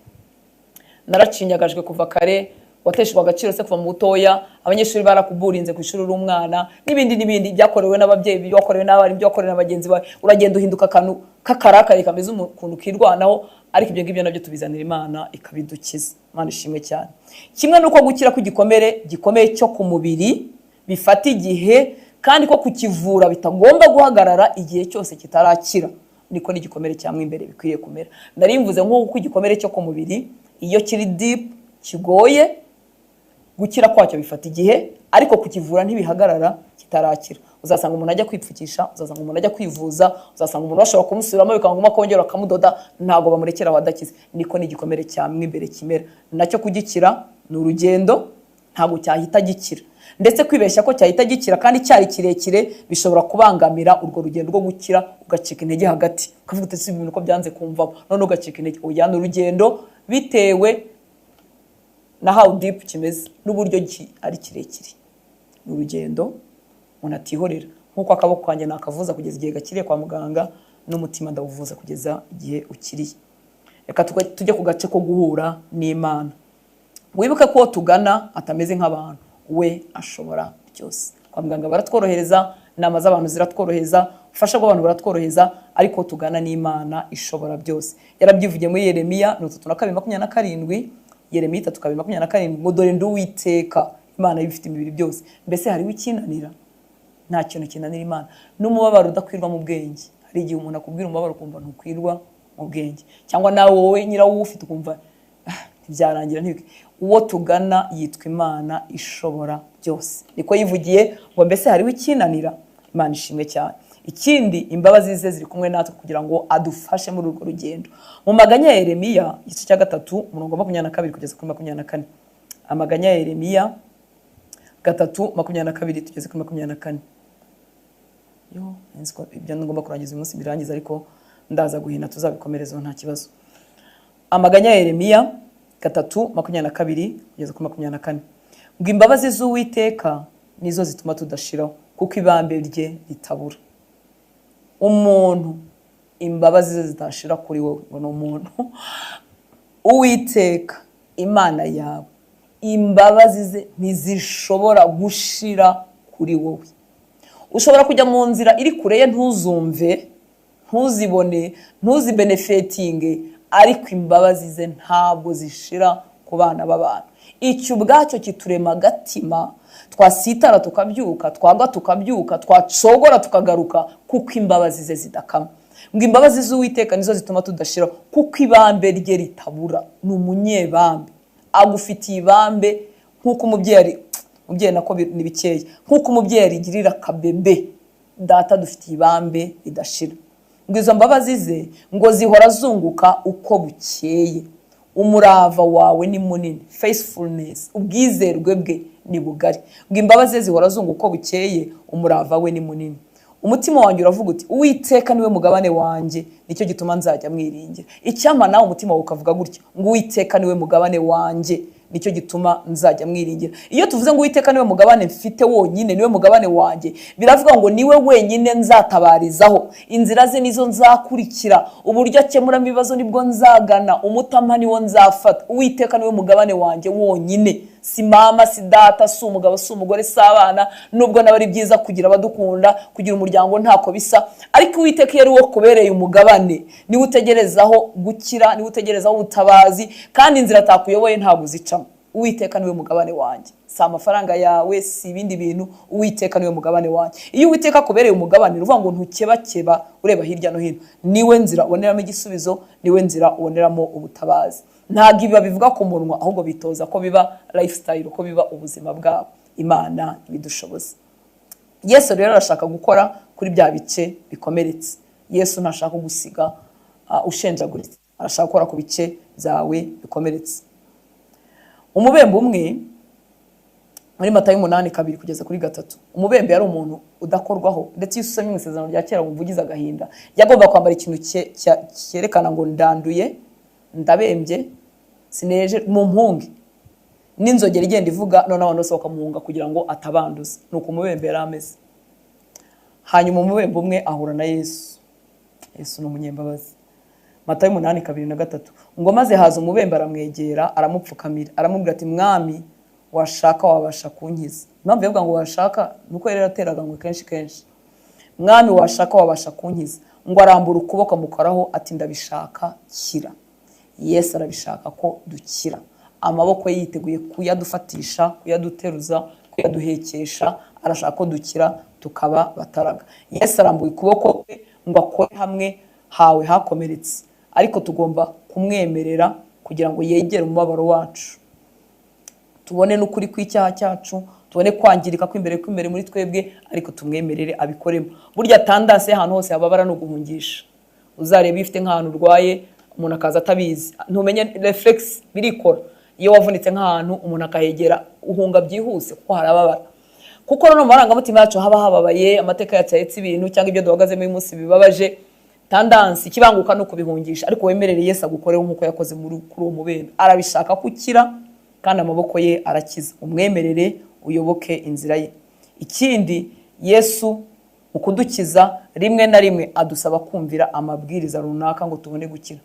naracinyagajwe kuva kare, wateshejwe agaciro se kuva mu butoya, abanyeshuri barakuburinze ku ishuri uri umwana, n'ibindi n'ibindi byakorewe n'ababyeyi, byakorewe n'abarimu, byakorewe na bagenzi bawe. Uragenda uhinduka akantu k'akarakare kameze ukuntu kirwanaho. Ariko ibyo ngibyo nabyo tubizanira Imana ikabidukiza. Imana ishimwe cyane. Kimwe n'uko gukira kw'igikomere gikomeye cyo ku mubiri bifata igihe, kandi ko kukivura bitagomba guhagarara igihe cyose kitarakira, niko n'igikomere cyangwa imbere bikwiriye kumera. Nari mvuze nk'uko igikomere cyo ku mubiri iyo kiri deep kigoye gukira kwacyo, bifata igihe, ariko kukivura ntibihagarara kitarakira. Uzasanga umuntu ajya kwipfukisha, uzasanga umuntu ajya kwivuza, uzasanga umuntu bashobora kumusubiramo bikaba ngombwa kongera bakamudoda, ntabwo bamurekera aho adakize. Niko n'igikomere cya mo imbere kimera, nacyo kugikira ni urugendo, ntabwo cyahita gikira. Ndetse kwibeshya ko cyahita gikira kandi cyari kirekire bishobora kubangamira urwo rugendo rwo gukira, ugacika intege hagati, ukavuga uti si ibintu ko byanze kumvamo, none ugacika intege. Oya, ni urugendo bitewe na how deep kimeze n'uburyo ari kirekire. Ni urugendo umuntu atihorera. Nk'uko akaboko kanjye nakavuza kugeza igihe gakiriye kwa muganga, n'umutima ndawuvuza kugeza igihe ukiriye. Reka tujye ku gace ko guhura n'Imana. Wibuke ko uwo tugana atameze nk'abantu, we ashobora byose. Kwa muganga baratworohereza, inama z'abantu ziratworohereza, ubufasha bw'abantu buratworohereza, ariko tugana n'Imana ishobora byose. Yarabyivugiye muri Yeremiya 32:27, Yeremiya 32:27, ngo dore ndi Uwiteka Imana y'ibifite imibiri byose, mbese hariho ikinanira? Nta kintu kinanira Imana. N'umubabaro udakwirwa mu bwenge, hari igihe umuntu akubwira umubabaro ukumva ntukwirwa mu bwenge, cyangwa nawe wowe nyirawo ufite ukumva ntibyarangira. Uwo tugana yitwa Imana ishobora byose, niko yivugiye ngo mbese hariho ikinanira? Imana ishimwe cyane. Ikindi, imbabazi ze ziri kumwe natwe kugira ngo adufashe muri urwo rugendo. Mu maganya ya Yeremiya, igice cya 3, umurongo wa 22 kugeza kuri 24. Amaganya ya Yeremiya 3:22 tugeze kuri 24. Yo, nzi ko ibyo ngomba kurangiza uyu munsi birangiza, ariko ndaza guhina tuzabikomerezaho, nta kibazo. Amaganya ya Yeremiya 3:22 kugeza kuri 24, ngo imbabazi z'Uwiteka nizo zituma tudashiraho, kuko ibambe rye ritabura. Umuntu imbabazi ze zitashira kuri wowe, ngo ni umuntu. Uwiteka Imana yawe imbabazi ze ntizishobora gushira kuri wowe. Ushobora kujya mu nzira iri kure ye ntuzumve, ntuzibone, ntuzibenefetinge, ariko imbabazi ze ntabwo zishira ku bana b'abantu. Icyo ubwacyo kiturema agatima, twasitara tukabyuka, twagwa tukabyuka, twacogora tukagaruka, kuko imbabazi ze zidakama. Ngo imbabazi z'Uwiteka nizo zituma tudashira, kuko ibambe rye ritabura. Ni umunyebambe, agufitiye ibambe nk'uko umubyeyi, umubyeyi nako ni bikeya, nk'uko umubyeyi arigirira akabebe. Data dufitiye ibambe ridashira. Ngo izo mbabazi ze ngo zihora zunguka uko bukeye. Umurava wawe ni munini, faithfulness, ubwizerwe bwe ni bugari. Ngo imbabazi ze zihora zunguka uko bukeye, umurava we ni munini. Umutima wanjye uravuga uti Uwiteka niwe mugabane wanjye, nicyo gituma nzajya mwiringira. Icyampa nawe umutima wawe ukavuga gutya ngo Uwiteka niwe mugabane wanjye, nicyo gituma nzajya mwiringira. Iyo tuvuze ngo Uwiteka niwe mugabane mfite wonyine, niwe mugabane wanjye, biravuga ngo niwe wenyine nzatabarizaho, inzira ze nizo nzakurikira, uburyo akemuramo ibibazo nibwo nzagana, umutama niwo nzafata. Uwiteka niwe mugabane wanjye wonyine. Si mama, si data, si umugabo, si umugore, si abana, nubwo naba ari byiza kugira abadukunda, kugira umuryango ntako bisa, ariko Uwiteka iyo ari wo kubereye umugabane, niwe utegerezaho gukira, niwe utegerezaho ubutabazi, kandi inzira atakuyoboye ntabwo uzicamo. Uwiteka niwe mugabane wanjye, si amafaranga yawe, si ibindi bintu. Uwiteka niwe mugabane wanjye. Iyo Uwiteka akubereye umugabane, uvuga ngo ntukebakeba ureba hirya no hino, niwe nzira uboneramo igisubizo, niwe nzira uboneramo ubutabazi. Ntabwo ibi babivuga ku munwa, ahubwo bitoza ko biba lifestyle, ko biba ubuzima bwabo. Imana ibidushoboza. Yesu rero arashaka gukora kuri bya bice bikomeretse. Yesu ntashaka gusiga ushenjaguritse, arashaka gukora ku bice byawe bikomeretse. Umubembe umwe muri Matayo 8:2-3, umubembe yari umuntu udakorwaho, ndetse iyo usomye mu isezerano rya kera wumva ugize agahinda. Yagomba kwambara ikintu cyerekana ngo ndanduye, ndabembye, sineje mu mpunge, n'inzogera igenda ivuga, none abantu bose bakamuhunga kugira ngo atabanduza. Nuko umubembe yari ameze. Hanyuma umubembe umwe ahura na Yesu. Yesu ni umunyembabazi. Matayo 8:2-3, ngo maze haza umubembe aramwegera, aramupfukamira, aramubwira ati Mwami, washaka wabasha kunkiza. Impamvu yavuga ngo washaka nuko yari yarateraga ngo kenshi kenshi, Mwami washaka wabasha kunkiza. Ngo arambura ukuboko amukoraho ati ndabishaka, kira. Yesu arabishaka ko dukira. Amaboko ye yiteguye kuyadufatisha, kuyaduteruza, kuyaduhekesha. Arashaka ko dukira tukaba bataraga. Yesu arambuye ukuboko kwe ngo akore hamwe hawe hakomeretse, ariko tugomba kumwemerera kugira ngo yegere umubabaro wacu, tubone n'ukuri kw'icyaha cyacu, tubone kwangirika kw'imbere kw'imbere muri twebwe, ariko tumwemerere abikoremo. Burya tendance ahantu hose hababara ni uguhungisha. Uzareba iyo ufite nk'ahantu urwaye, umuntu akaza atabizi, ntumenye, reflex birikora. Iyo wavunitse nk'ahantu umuntu akahegera, uhunga byihuse kuko harababara. Kuko no mu marangamutima yacu haba hababaye, amateka yacu ahetse ibintu cyangwa ibyo duhagazemo uyu munsi bibabaje, tendance ikibanguka ni ukubihungisha. Ariko wemerere Yesu agukoreho nk'uko yakoze kuri uwo mubembe. Arabishaka ko ukira, kandi amaboko ye arakiza. Umwemerere uyoboke inzira ye. Ikindi, Yesu mu kudukiza rimwe na rimwe adusaba kumvira amabwiriza runaka ngo tubone gukira.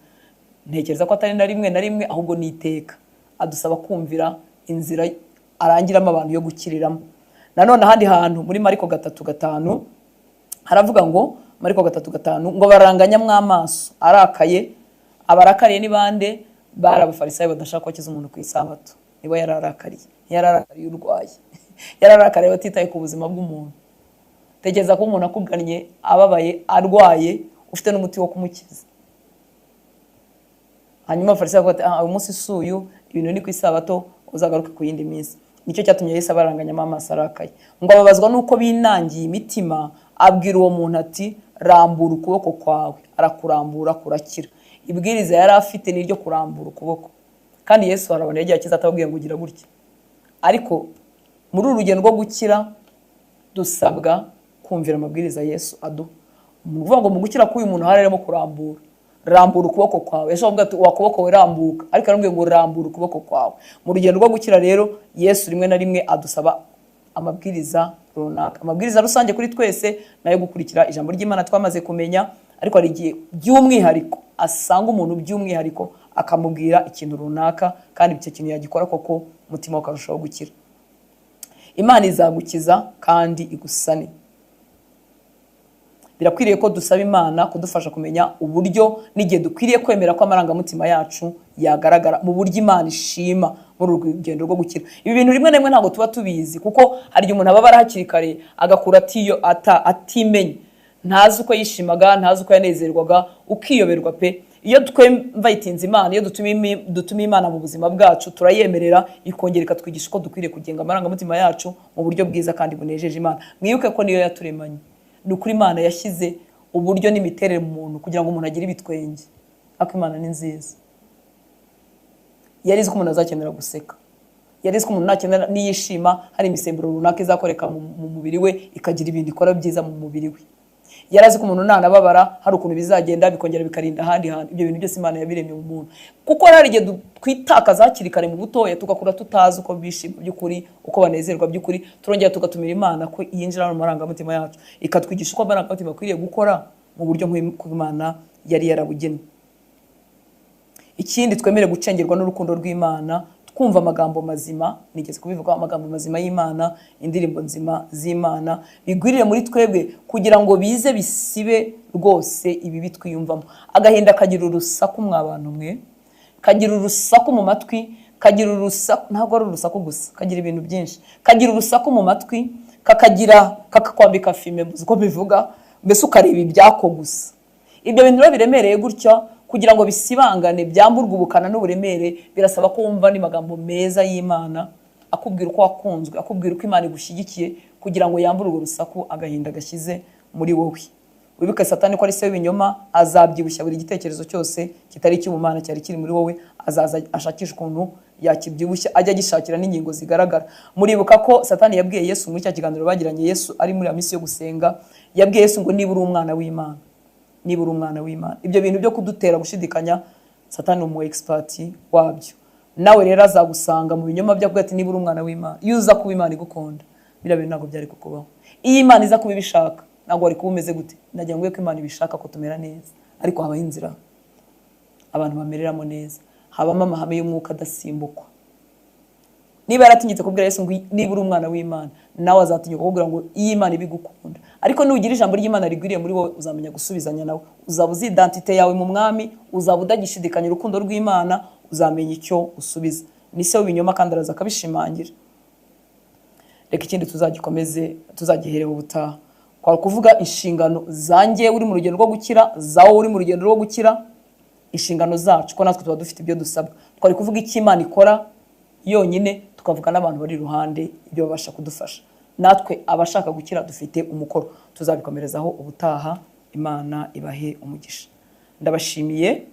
Ntekereza ko atari na rimwe na rimwe, ahubwo ni iteka. Adusaba kumvira inzira arangiramo abantu yo gukiriramo. Nanone ahandi hantu muri Mariko 3:5 haravuga ngo, Mariko 3:5, ngo baranganyamwo amaso arakaye. Abarakariye ni bande? Bari abafarisayo badashaka ko akiza umuntu ku isabato. Nibo yararakariye. Ntiyararakariye urwaye, yararakariye batitaye ku buzima bw'umuntu. Tekereza ko umuntu akugannye ababaye, arwaye, ufite n'umuti wo kumukiza, hanyuma abafarisayo bakavuga ati uyu munsi si uyu, ibintu ni ku isabato, uzagaruke ku yindi minsi. Nicyo cyatumye Yesu abaranganyamo amaso arakaye. Ngo ababazwa n'uko binangiye imitima, abwira uwo muntu ati rambura ukuboko kwawe. Arakurambura kurakira. Ibwiriza yari afite ni iryo kurambura ukuboko. Kandi Yesu hari abantu yagiye akiza atababwiye ngo ugira gutya. Ariko muri uru rugendo rwo gukira dusabwa kumvira amabwiriza Yesu aduha. Ni ukuvuga ngo mu gukira k'uyu muntu hari harimo kurambura. Rambura ukuboko kwawe. Yesu avuga ati wa kuboko we rambuka, ariko aramubwiye ngo rambura ukuboko kwawe. Mu rugendo rwo gukira rero, Yesu rimwe na rimwe adusaba amabwiriza runaka. Amabwiriza rusange kuri twese nayo gukurikira ijambo ry'Imana twamaze kumenya, ariko hari igihe by'umwihariko asanga umuntu by'umwihariko akamubwira ikintu runaka, kandi icyo kintu yagikora koko umutima we ukarushaho gukira. Imana izagukiza kandi igusane. Birakwiriye ko dusaba Imana kudufasha kumenya uburyo n'igihe dukwiriye kwemera ko amarangamutima yacu yagaragara mu buryo Imana ishima muri urwo rugendo rwo gukira. Ibi bintu rimwe na rimwe ntabwo tuba tubizi, kuko hari igihe umuntu ababara hakiri kare agakura atimenye, ntazi uko yishimaga, ntazi uko yanezerwaga, ukiyoberwa pe. Iyo twemvayitinze Imana, iyo dutumiye Imana mu buzima bwacu, turayemerera ikongera ikatwigisha uko dukwiriye kugenga amarangamutima yacu mu buryo bwiza kandi bunejeje Imana. Mwibuke ko niyo yaturemanye. Ni ukuri Imana yashyize uburyo n'imiterere mu muntu kugira ngo umuntu agire ibitwenge. Ariko Imana ni nziza. Yari izi ko umuntu azakenera guseka. Yari izi ko umuntu nakenera niyishima hari imisemburo runaka izakoreka mu mubiri we, ikagira ibintu ikora byiza mu mubiri we. Yari azi ko umuntu nanababara hari ukuntu bizagenda bikongera bikarinda ahandi hantu. Ibyo bintu byose Imana yabiremye mu muntu. Kuko hari igihe twitakaza hakiri kare mu butoya, tugakura tutazi uko bishima by'ukuri, uko banezerwa by'ukuri. Turongera tugatumira Imana ko yinjira mu marangamutima yacu, ikatwigisha uko amarangamutima akwiriye gukora mu buryo nk'uko Imana yari yarabugennye. Ikindi, twemere gucengerwa n'urukundo rw'Imana, twumva amagambo mazima, nigeze kubivuga, amagambo mazima y'Imana, indirimbo nzima z'Imana bigwirire muri twebwe kugira ngo bize bisibe rwose ibibi twiyumvamo. Agahinda kagira urusaku mwa bantu mwe, kagira urusaku mu matwi, kagira urusaku, ntabwo ari urusaku gusa, kagira ibintu byinshi, kagira urusaku mu matwi, kakagira kakakwambika fime, uko bivuga, mbese ukareba ibyako gusa. Ibyo bintu rero biremereye gutya, kugira ngo bisibangane, byamburwe ubukana n'uburemere, birasaba ko wumva n'amagambo meza y'Imana akubwira uko wakunzwe, akubwira uko Imana igushyigikiye, kugira ngo yambure urwo rusaku agahinda gashyize muri wowe. Wibuke Satani ko ari se w'ibinyoma, azabyibushya buri gitekerezo cyose kitari icy'ubumana cyari kiri muri wowe, azaza ashakisha ukuntu yakibyibushya, ajya agishakira n'ingingo zigaragara. Muribuka ko Satani yabwiye Yesu muri cya kiganiro bagiranye, Yesu ari muri misi yo gusenga, yabwiye Yesu ngo niba uri umwana w'Imana, niba uri umwana w'Imana. Ibyo bintu byo kudutera gushidikanya, Satani ni umu expert wabyo. Nawe rero azagusanga mu binyoma byo ati niba uri umwana w'Imana, iyo uza kuba Imana igukunda, biriya bintu ntabwo byari kukubaho. Iyo Imana iza kuba ibishaka, ntabwo wari kuba umeze gute. Nagira ngo ko Imana ibishaka ko tumera neza, ariko habaho inzira abantu bamereramo neza, habamo amahame y'umwuka adasimbukwa. Niba yaratinyutse kubwira Yesu ngo niba uri umwana w'Imana, nawe azatinyuka kukubwira ngo iyi Imana ibigukunda. Ariko nugira ijambo ry'Imana rigwiriye muri wowe, uzamenya gusubizanya nawe, uzaba uzi identite yawe mu Mwami, uzaba udagishidikanya urukundo rw'Imana, uzamenya icyo usubiza. Ni se w'ibinyoma kandi araza akabishimangira. Reka ikindi tuzagikomeze, tuzagihereho ubutaha. Kwa kuvuga inshingano zanjye uri mu rugendo rwo gukira, zawo uri mu rugendo rwo gukira, inshingano zacu ko natwe tuba dufite ibyo dusabwa. Twari kuvuga icyo Imana ikora yonyine, tukavuga n'abantu bari iruhande ibyo babasha kudufasha. Natwe abashaka gukira dufite umukoro, tuzabikomerezaho ubutaha. Imana ibahe umugisha. Ndabashimiye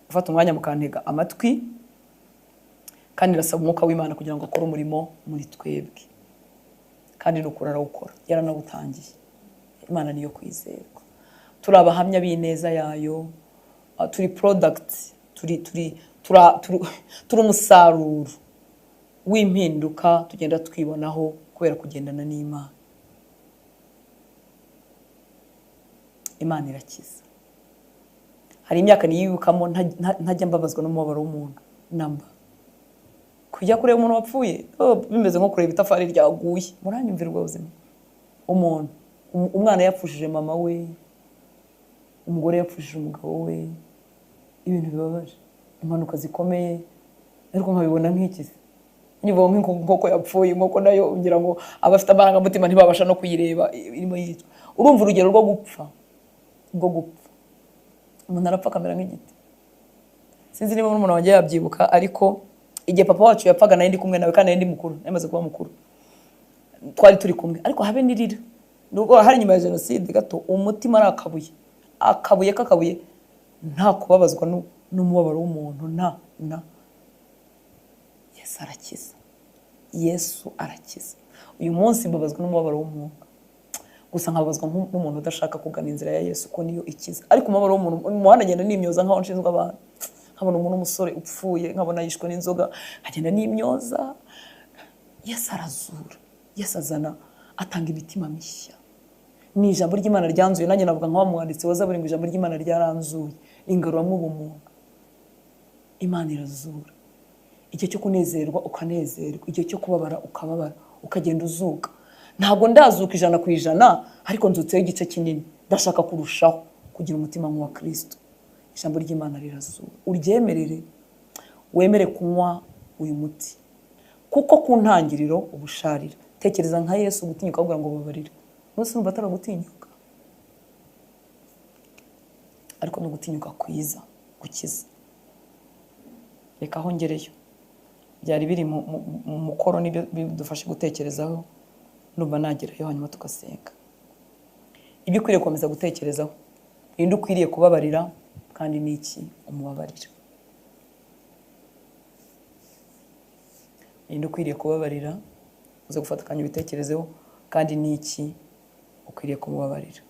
gufata umwanya mukantega amatwi, kandi ndasaba umwuka w'Imana kugira ngo akore umurimo muri twebwe, kandi nukuri arawukora, yaranawutangiye. Imana niyo kwizerwa. Turi abahamya b'ineza yayo, turi product, turi umusaruro w'impinduka tugenda twibonaho kubera kugendana n'Imana. Imana irakiza. Hari imyaka niyibukamo ntajya mbabazwa n'umubabaro w'umuntu namba. Kujya kureba umuntu wapfuye, bimeze nko kureba itafari ryaguye. Muranyumvira ubwo buzima. Umuntu, umwana yapfushije mama we, umugore yapfushije umugabo we, ibintu bibabaje, impanuka zikomeye, ariko nkabibona nk'ikize. Nyivuga nk'inkoko yapfuye, inkoko nayo ngira ngo abafite amarangamutima ntibabasha no kuyireba irimo yitwa. Urumva urugero rwo gupfa, rwo gupfa. Umuntu arapfa akamera nk'igiti. Sinzi niba umuntu wanjye yabyibuka, ariko igihe papa wacu yapfaga nari ndi kumwe nawe, kandi nari ndi mukuru, nari maze kuba mukuru. Twari turi kumwe, ariko habe nirira. Nubwo hari nyuma ya jenoside gato, umutima ari akabuye. Akabuye kakabuye, nta kubabazwa n'umubabaro w'umuntu, nta na. Yesu arakiza. Yesu arakiza. Uyu munsi mbabazwa n'umubabaro w'umuntu. Gusa nkababazwa n'umuntu udashaka kugana inzira ya Yesu ko niyo ikiza. Ariko umubabaro w'umuntu, umuhanda ngenda nimyoza nkaho nshinzwe abantu. Nkabona umuntu w'umusore upfuye, nkabona yishwe n'inzoga, nkagenda nimyoza. Yesu arazura. Yesu Atanga imitima mishya. Ni ijambo ry'Imana ryanzuye, nanjye navuga nka wa mwanditsi wa Zaburi ngo ijambo ry'Imana ryaranzuye, ringaruramo ubumuntu. Imana irazura. Igihe cyo kunezerwa ukanezerwa, igihe cyo kubabara ukababara, ukagenda uzuka. Ntabwo ndazuka 100%, ariko nzutseho igice kinini. Ndashaka kurushaho kugira umutima nk'uwa Kristo. Ijambo ry'Imana rirazura. Uryemerere, wemere kunywa uyu muti, kuko ku ntangiriro ubusharira. Tekereza nka Yesu gutinyuka avuga ngo babarira. Bose numva ataragutinyuka, ariko no gutinyuka kwiza gukiza. Reka aho ngereyo, byari biri mu mukoro, nibyo bidufashe gutekerezaho. Numva nagerayo hanyuma tugasenga. Ibyo ukwiriye gukomeza gutekerezaho, ninde ukwiriye kubabarira kandi n'iki umubabarira? Ninde ukwiriye kubabarira? Uze gufata akanya ubitekerezeho, kandi n'iki ukwiriye kumubabarira?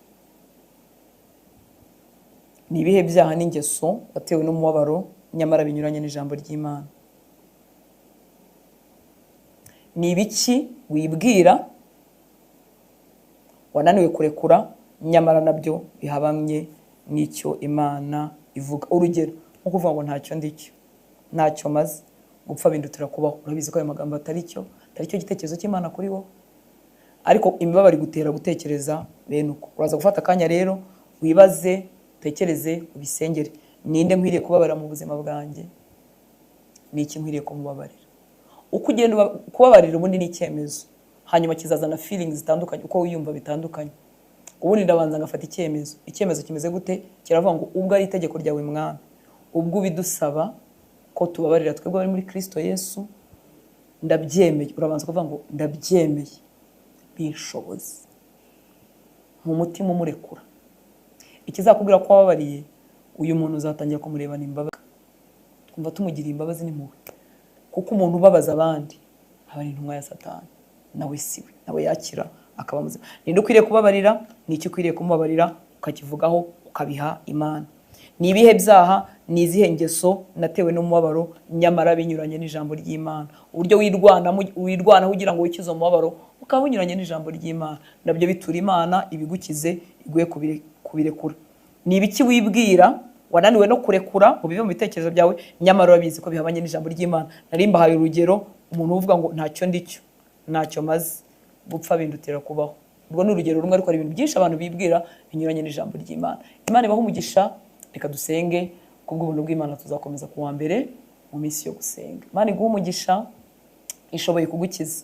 Ni ibihe byaha n'ingeso watewe n'umubabaro nyamara binyuranye n'ijambo ry'Imana? Ni ibiki wibwira wananiwe kurekura nyamara nabyo bihabamye n'icyo Imana ivuga? Urugero nko kuvuga ngo ntacyo ndicyo, ntacyo maze, gupfa bindutira kubaho. Urabizi ko ayo magambo atari cyo gitekerezo cy'Imana kuri wowe, ariko imibabaro igutera gutekereza bene uko. Uraza gufata akanya rero wibaze, utekereze, ubisengere. Ninde nkwiriye kubabara mu buzima bwanjye? Ni iki nkwiriye kumubabarira? Uko ugenda kubabarira ubundi ni icyemezo, hanyuma kizazana feelings zitandukanye, uko wiyumva bitandukanye. Ubundi ndabanza ngafata icyemezo. Icyemezo kimeze gute? Kiravuga ngo ubwo ari itegeko ryawe Mwami, ubwo ubidusaba ko tubabarira twebwe abari muri Kristo Yesu, ndabyemeye. Urabanza kuvuga ngo ndabyemeye, bishoboze mu mutima umurekura. Ikizakubwira ko wababariye uyu muntu, uzatangira kumurebana imbabazi, twumva tumugiriye imbabazi n'impuhwe, kuko umuntu ubabaza abandi aba ari intumwa ya Satani, nawe siwe, nawe yakira akaba muzima. Ninde ukwiriye kubabarira? Ni iki ukwiriye kumubabarira? Ukakivugaho, ukabiha Imana. Ni ibihe byaha, ni izihe ngeso natewe n'umubabaro nyamara binyuranye n'ijambo ry'Imana? Uburyo wirwanaho ugira ngo wikize umubabaro ukaba bunyuranye n'ijambo ry'Imana, nabyo bitura Imana ibigukize, iguhe kubirekura. Ni ibiki wibwira wananiwe no kurekura ngo bive mu bitekerezo byawe nyamara urabizi ko bihabanye n'ijambo ry'Imana? Nari mbahaye urugero, umuntu uvuga ngo ntacyo ndicyo, ntacyo maze, gupfa bindutira kubaho. Urwo ni urugero rumwe, ariko hari ibintu byinshi abantu bibwira binyuranye n'ijambo ry'Imana. Imana ibahe umugisha. Reka dusenge. Kubw'ubuntu bw'Imana tuzakomeza kuwa mbere mu minsi yo gusenga. Imana iguhe umugisha, ishoboye kugukiza,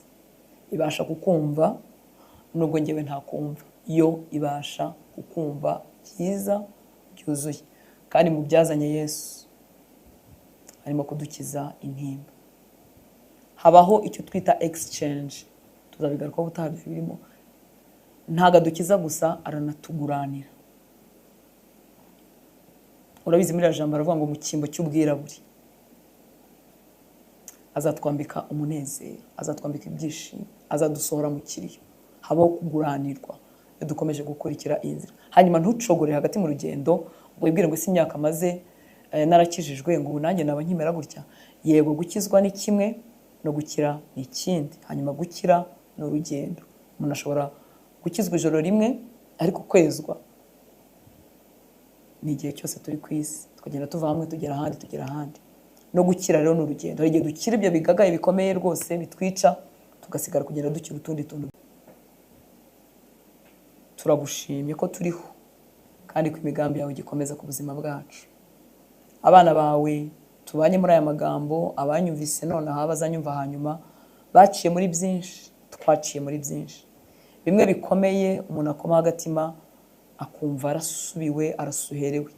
ibasha kukumva nubwo ngewe ntakumva, yo ibasha kukumva byiza byuzuye. Kandi mu byazanye Yesu harimo kudukiza intimba. Habaho icyo twita exchange, tuzabigarukaho ubutaha birimo. Ntago adukiza gusa, aranatuguranira. Urabizi muri iri jambo aravuga ngo mu cyimbo cy'ubwirabure azatwambika umunezero, azatwambika ibyishimo, azadusohora mu kiriyo. Habaho kuguranirwa iyo dukomeje gukurikira iyi nzira. Hanyuma ntucogore hagati mu rugendo ngo wibwire ngo ese imyaka maze narakijijwe ngo ubu nanjye naba nkimera gutya. Yego, gukizwa ni kimwe no gukira ni ikindi. Hanyuma gukira ni urugendo. Umuntu ashobora gukizwa ijoro rimwe, ariko kwezwa ni igihe cyose turi ku isi, tukagenda tuva hamwe tugera ahandi, tugera ahandi. No gukira rero ni urugendo. Hari igihe dukira ibyo bigagaye bikomeye rwose bitwica, tugasigara kugenda dukira utundi tuntu. Turagushimye ko turiho kandi ko imigambi yawe igikomeza ku buzima bwacu. Abana bawe tubanye muri aya magambo, abanyumvise nonaha, bazanyumva hanyuma, baciye muri byinshi, twaciye muri byinshi. Bimwe bikomeye umuntu akoma agatima akumva arasubiwe, arasuherewe.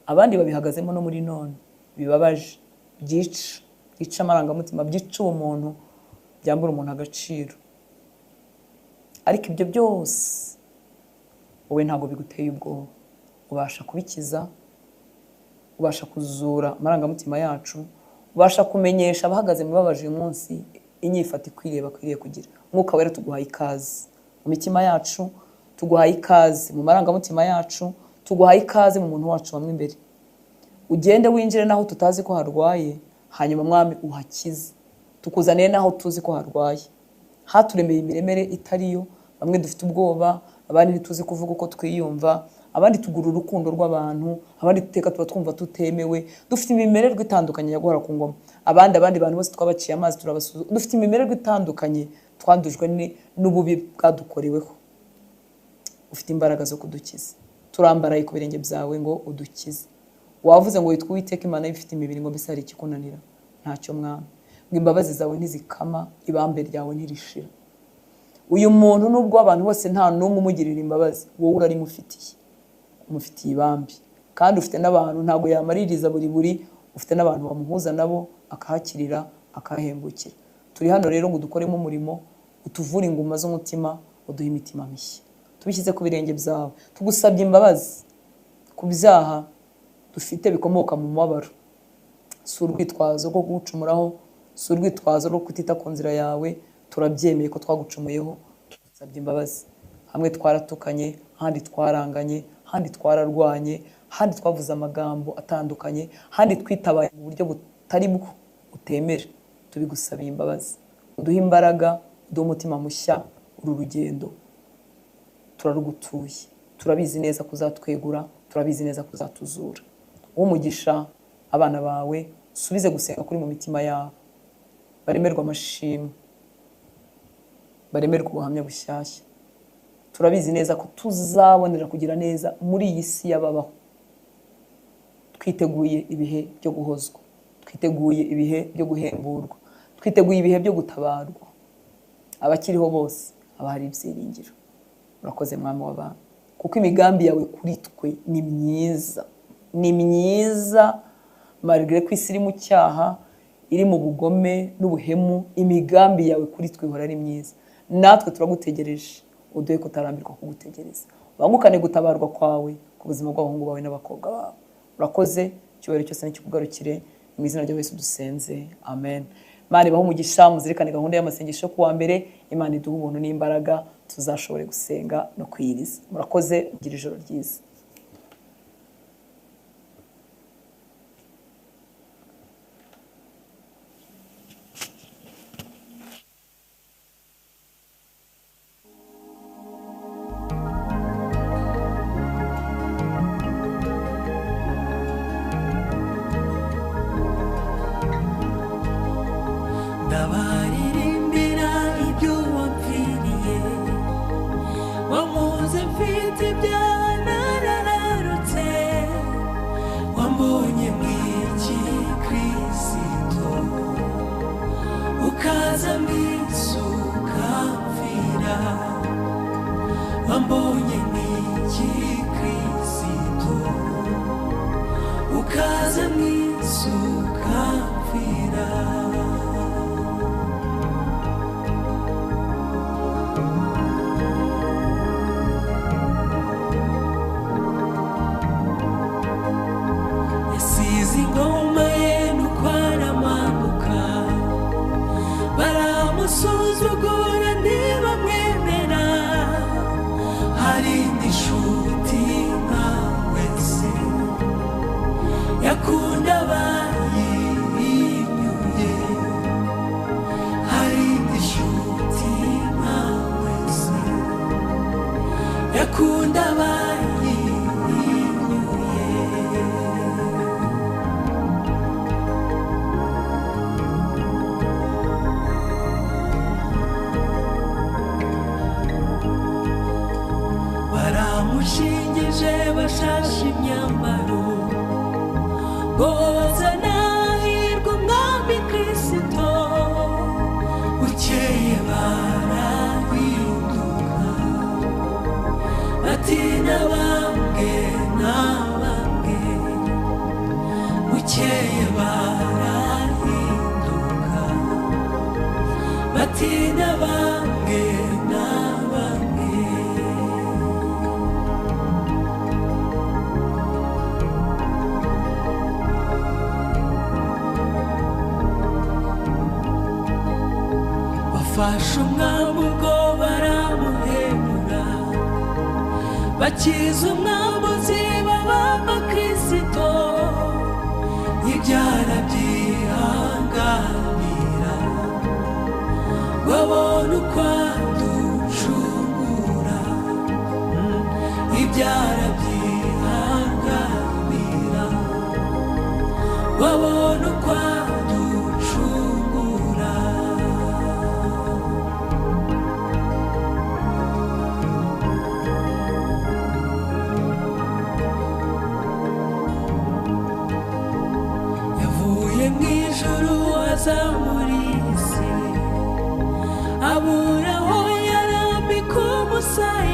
Abandi babihagazemo no muri none, bibabaje, byica amarangamutima, byica umuntu, byambura umuntu agaciro. Ariko ibyo byose wowe ntabwo biguteye ubwoba, ubasha kubikiza, ubasha kuzura amarangamutima yacu, ubasha kumenyesha abahagaze mu bibabaje uyu munsi inyifato ikwiriye bakwiriye kugira. Mwuka Wera tuguhaye ikaze mu mitima yacu, tuguhaye ikaze mu marangamutima yacu, tuguhaye ikaze mu muntu wacu wamwe imbere. Ugende winjire naho tutazi ko harwaye, hanyuma Mwami uhakize. Tukuzaniye naho tuzi ko harwaye, haturemeye imiremere itariyo, Bamwe dufite ubwoba, abandi ntituzi kuvuga uko twiyumva, abandi tugura urukundo rw'abantu, abandi tuteka tuba twumva tutemewe. Dufite imimererwe itandukanye ya guhora ku ngoma. Abandi bantu bose twabaciye amazi turabasuzuma. Dufite imimererwe itandukanye twandujwe n'ububi bwadukoreweho. Ufite imbaraga zo kudukiza. Turambaraye ku birenge byawe ngo udukize. Wavuze ngo witwa Uwiteka Imana ifite imibiri, ngo mbese hari ikikunanira? Ntacyo Mwami. Ngo imbabazi zawe ntizikama, ibambe ryawe ntirishira. Uyu muntu nubwo abantu bose nta n'umwe umugirira imbabazi, wowe urarimufitiye, umufitiye ibambi. Kandi ufite n'abantu, ntabwo yamaririza buri, ufite n'abantu bamuhuza nabo akahakirira, akahembukira. Turi hano rero ngo dukoremo umurimo, utuvure inguma z'umutima, uduhe imitima mishya. Tubishyize ku birenge byawe. Tugusabye imbabazi ku byaha dufite bikomoka mu mubabaro. Si urwitwazo rwo kugucumuraho, si urwitwazo rwo kutita ku nzira yawe. Turabyemeye ko twagucumuyeho, tugusabye imbabazi. Hamwe twaratukanye, ahandi twaranganye, ahandi twararwanye, ahandi twavuze amagambo atandukanye, ahandi twitabaye mu buryo butari bwo utemera. Tubigusabiye imbabazi. Uduhe imbaraga, uduhe umutima mushya. Uru rugendo turarugutuye. Turabizi neza kuzatwegura, turabizi neza kuzatuzura. Umugisha abana bawe, usubize gusenga kuri mu mitima yabo. Baremerwe amashimwe, baremerwe ubuhamya bushyashya. Turabizi neza ko tuzabonera kugira neza muri iyi si y'ababaho. Twiteguye ibihe byo guhozwa, twiteguye ibihe byo guhemburwa, twiteguye ibihe byo gutabarwa. Abakiriho bose haba hari ibyiringiro. Urakoze Mwami w'abantu, kuko imigambi yawe kuri twe ni myiza, ni myiza. Malgré ko isi iri mu cyaha, iri mu bugome n'ubuhemu, imigambi yawe kuri twe ihora ari myiza. Natwe turagutegereje, uduhe kutarambirwa kugutegereza. Ubangukane gutabarwa kwawe ku buzima bw'abahungu bawe n'abakobwa bawe. Urakoze, icyubahiro cyose nikikugarukire. Mu izina rya Yesu dusenze, amen. Imana ibahe umugisha. Muzirikane gahunda y'amasengesho ku wa mbere. Imana iduhe ubuntu n'imbaraga tuzashobore gusenga no kwiyiriza. Murakoze, mugire ijoro ryiza. Ndabaririmbira ibyo wapfiriye, wamuze mfite ibyaha narararutse, wambonye mw'iki Kristo, ukaza mw'isi ukamfira, wambonye mw'iki Kristo, ukaza mw'isi ukamfira. Yasize ingoma ye nuko aramanuka, baramusuzugura ntibamwemera. Hari indi nshuti nkawe se yakunda abayihinyuye, hari indi nshuti nkawe se yakunda abayihinyuye. Baramushingije bashashe imyambaro, ngo hozanahirwe umwami Kristo. Bukeye barahinduka, bati n'abambwe n'abambwe. Bukeye barahinduka, bati n'abambwe n'abambwe. Bafashe umwami ubwo baramuhemura, bakiza umwambuzi babamba Kristo. Ibyara byihanganira ngo abone uko aducungura. Ibyarabyihanganira wabona uko aducungura. Yavuye mu ijuru aza muri iyi si, abura aho yarambika umusaya.